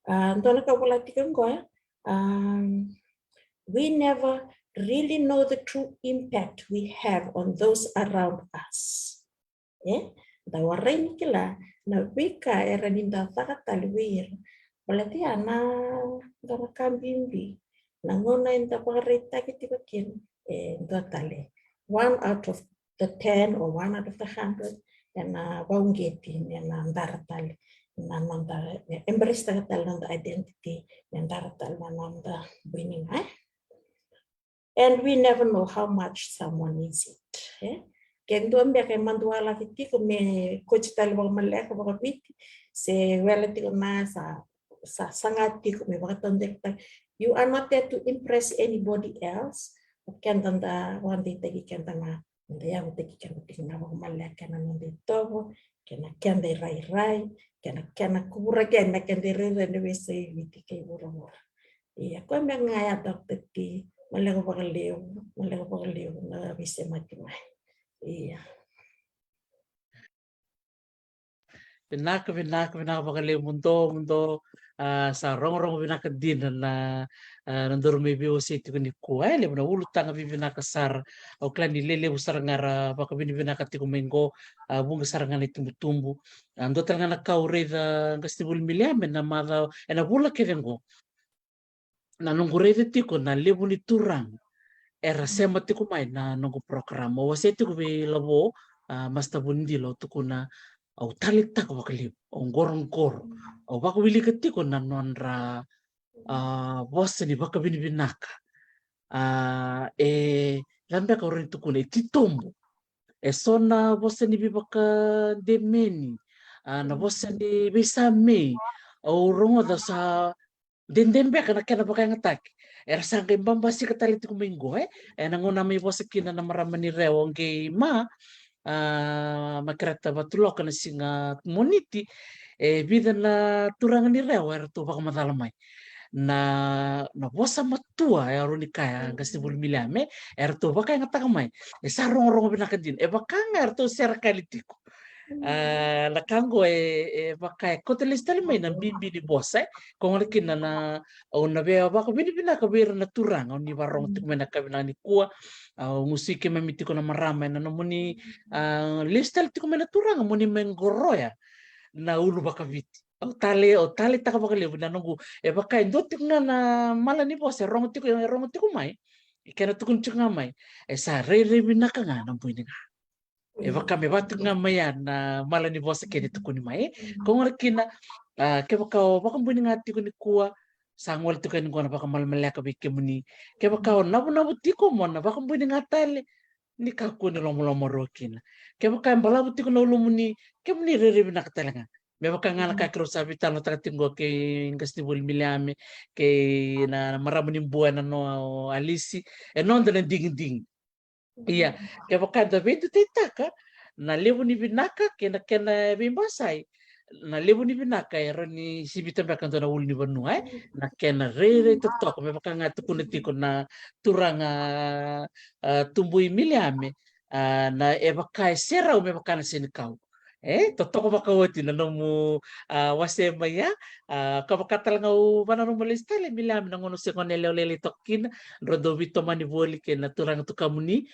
A, dua na ka au vola tiko qo, e, um, we never really know the true impact we have on those around us. E, da warai ni kila na veika era ni da caka tale vei ira. Baleta ya na dua na ka bibi. Na gauna eda vakaraitaki tiko kina, e, dua tale. One out of the ten or one out of the hundred, ena vauqeti, ena dara tale. Na noda, e, embrace taka tale na noda identity, ena dara tale na noda bui ni ga, e. And we never know how much someone needs it, e? Ke dua beka e madualaki tiko me koti tale vakamaleka vakaviti, se wele tiko na sa, sa saga tiko me vakataudeketaki. You are not there to impress anybody else. O keda da vakadeitaki keda ga, da yavutaki keda tiko ga vakamaleka ena noda itovo, kei na keda irairai, kei na kena kuvura kei na keda irairai na veiyasai Viti kei vuravura. Ia, koya me ga ya, Doctor T, maleka vakalevu, maleka vakalevu na veisemati mai. Ia. Vinaka, vinaka, vinaka vakalevu, muduo, muduo. A, sa rogorogo vinaka dina na, a, na daru mai veiwasei tiko nikua, e, levu na ulutaga vivinaka sara. Au kila ni lelevu sara ga ra vakavinavinaka tiko mai qo, a, vuqa sara ga na itubutubu. A, dua tale ga na ka au raica, qasenivuli Miliame, na macawa, ena vula kece qo. Na noqu raica tiko na levu ni turaga era sema tiko mai na noqu program. Au wasea tiko vei Lavo, a, Master Vunidilo, au tukuna, au taleitaka vakalevu, au qoroqoro, au vakawilika tiko na nodra, a, vosa ni vakavinavinaka. A, e, cava beka au rawa ni tukuna, e titobu. E so na vosa ni veivakademeni, a, na vosa ni veisamei. Au rogoca sa dede beka na kena vakayagataki. Era sa qai babasika tale tiko mai qo, e? Ena gauna mai vosa kina na marama ni Rewa o Qeima, a, Makereta Vatuloka na siga Moniti, e vica na turaga ni Rewa eratou vakamacala mai. Na, na vosa matua, e, au rawa ni kaya, qasenivuli Miliame, eratou vakayagataka mai. E sa rogorogo vinaka dina. E vaka ga eratou serekali tiko. A, na ka qo e, e vaka e kauta lesu tale mai na bibi ni vosa, e. Ko gona kina na, au na via vakavinavinaka vei ira na turaga, au ni varogo tiko mai na ka vinaka nikua, au gusui keimami tiko na marama, ena nomuni, a, lesu tale tiko mai na turaga, moni mai qoroya na ulu vakaviti. Au tale, au taleitaka vakalevu na noqu, e vaka e dua tiko ga na mala ni vosa, e rogo tiko, e rogo tiko mai, e kena tukuni tiko ga mai, e sa rairai vinaka ga na bui ni ga. E vaka me vaka tiko ga mai ya na mala ni vosa kece tukuni mai. Ko gona kina, a, kevaka o vakabui ni ga tiko nikua, sa gole tiko yani qo na vakamalamaleka vei kemuni. Kevaka o navunavu tiko mo na vakabui ni ga tale, ni kakua ni lomalomarua kina. Kevaka e balavu tiko na ulumuni, kemuni rairai vinaka tale ga. Me vaka ga na ka keirau sa veitalanoataka tiko qo kei qasenivuli Miliame, kei na, na marama ni Bua ena noa o Alisi, e noda na digidigi. Ia, kevaka eda veidutaitaka na levu ni vinaka kei na kena veibasai, na levu ni vinaka e rawa ni sivita beka dua na ulunivanua, e? Na kena rairai totoka, me vaka ga tukuna tiko na turaga, a, tubui Miliame, a, na e vaka e serau me vaka na senikau. E, totoka vakaoti na nomu, a, wasea mai ya, a, ka vaka tale ga au vananuma lesu tale Miliame na gauna au se gone yalewa lailai toka kina, drau dau veitomani voli kei na turaga tukamuni.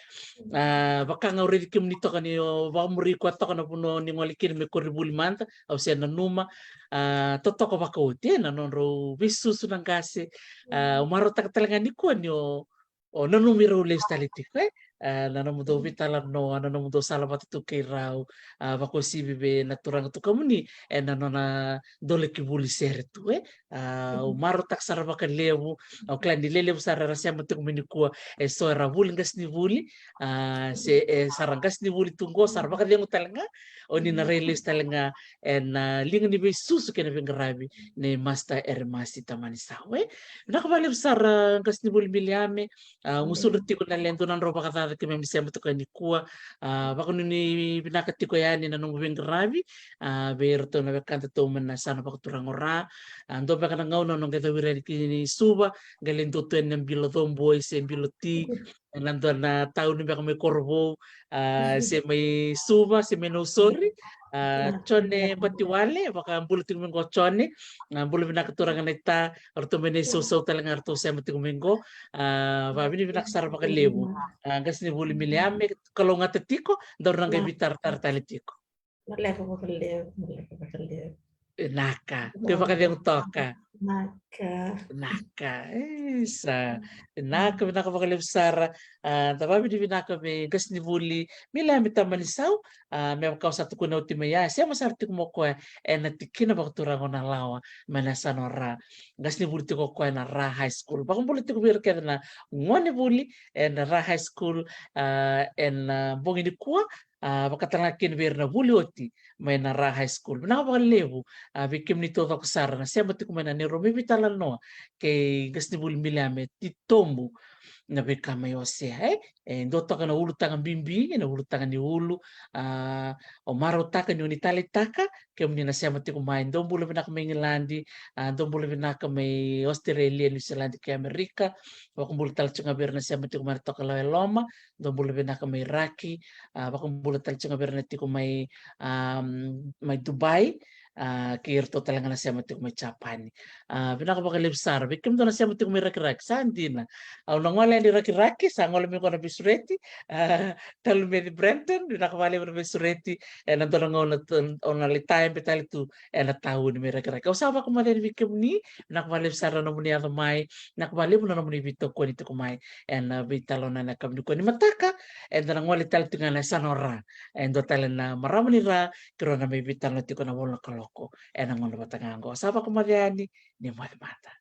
A, vaka ga au raici kemuni toka ni o vakamuri koya toka na vanua ni gole kina me koronivuli mada, au se nanuma, a, totoka vakaoti, e, na nodrau veisusu na qase, a, au marautaka tale ga nikua ni o, o nanumi rau lesu tale tiko, e. a, na nomudou veitalanoa, na nomudou sala vata tu kei rau, a, vakauasivi vei na turaga tu kamuni ena nona doleki vuli sere tu, e. A, au marautaka sara vakalevu. Au kila ni lelevu sara era sema tiko mai nikua, e so era vuli qasenivuli, a, se e sa ra qasenivuli tu qo, sa ra vakacegu tale ga, o ni na rai lesu tale ga ena liga ni veisusu kei na veiqaravi nei Master Eremasi Tamanisau, e. Vinaka vakalevu sara qasenivuli Miliame, a, gusudra tiko na ledu na drau vakacaca keimami sema tiko yani nikua, a, vakanuinui vinaka tiko yani na noqu veiqaravi, a, vei iratou na wekadatou mai na yasana vakaturaga o Ra, a, dua beka na gauna au na qai cau ira yani ki Suva, qai lai dua tu yani na bilo coboi se bilo ti, ena dua na tauni beka mai Korovou, a, se mai Suva, se mai Nausori, a, Jone Batiwale, vakabula tiko mai qo Jone, a, bula vinaka turaga naita, o ratou mai Naisausau tale ga ratou sema tiko mai qo, a, vakavinavinaka sara vakalevu. A, qasenivuli Miliame, kalougata tiko, daru na qai veitaratara tale tiko. Vinaka vakalevu, vinaka vakalevu. Vinaka, ke vakacegu toka. Vinaka. Vinaka, isa. Vinaka, vinaka vakalevu sara. A, da vakavinavinaka vei qasenivuli Miliame Tamanisau, a, me vaka au sa tukuna oti mai ya, e sema sara tiko mai o koya ena tikina vakaturaga o Nalawa, mai na yasana o Ra. Qasenivuli tiko o koya ena Ra High School. Vakabula tiko vei ira kece na gonevuli ena Ra High School, a, ena, a, bogi nikua, a, vakatalega kina vei ira na vuli oti mai na Ra High School. Vinaka vakalevu, a, vei kemuni taucoko sara na sema tiko mai na neirau mai veitalanoa kei qasenivuli Miliame, titobu na veika mai wasea, e. E dua toka na ulutaga bibi, na ulutaga ni ulu, a, au marautaka ni o ni taleitaka, kemuni na sema tiko mai, dou bula vinaka mai Igiladi, a, dou bula vinaka mai Australia, Niusiladi kei Amerika, vakabula tale tiko ga vei ira na sema tiko mai na tokalau e loma, dou bula vinaka mai Iraki, a, vakabula tale tiko ga vei ira na tiko mai, a, mai Dubai, a, kei iratou tale ga na sema tiko mai Japani. A, vinaka vakalevu sara vei kemudou na sema tiko mai Rakiraki, sa dina. Au na gole yani Rakiraki, sa gole mai qo na veisureti, a, Talumeci Brenton, vinaka vakalevu na veisureti, ena dua na gauna au na lai tayabe tale tu ena tauni mai Rakiraki. Au sa vakamacala yani vei kemuni, vinaka vakalevu sara na nomuni yaco mai, vinaka vakalevu na nomuni veitokoni tiko mai ena veitalanoa ena yakavi nikua. Nimataka eda na gole tale tiko ga ena yasana o Ra, e dua tale na marama ni Ra, keirau na mai veitalanoa tiko ena ivola na kaloko ena gauna vata ga qo. Sa vakamacala yani, ni moce mada.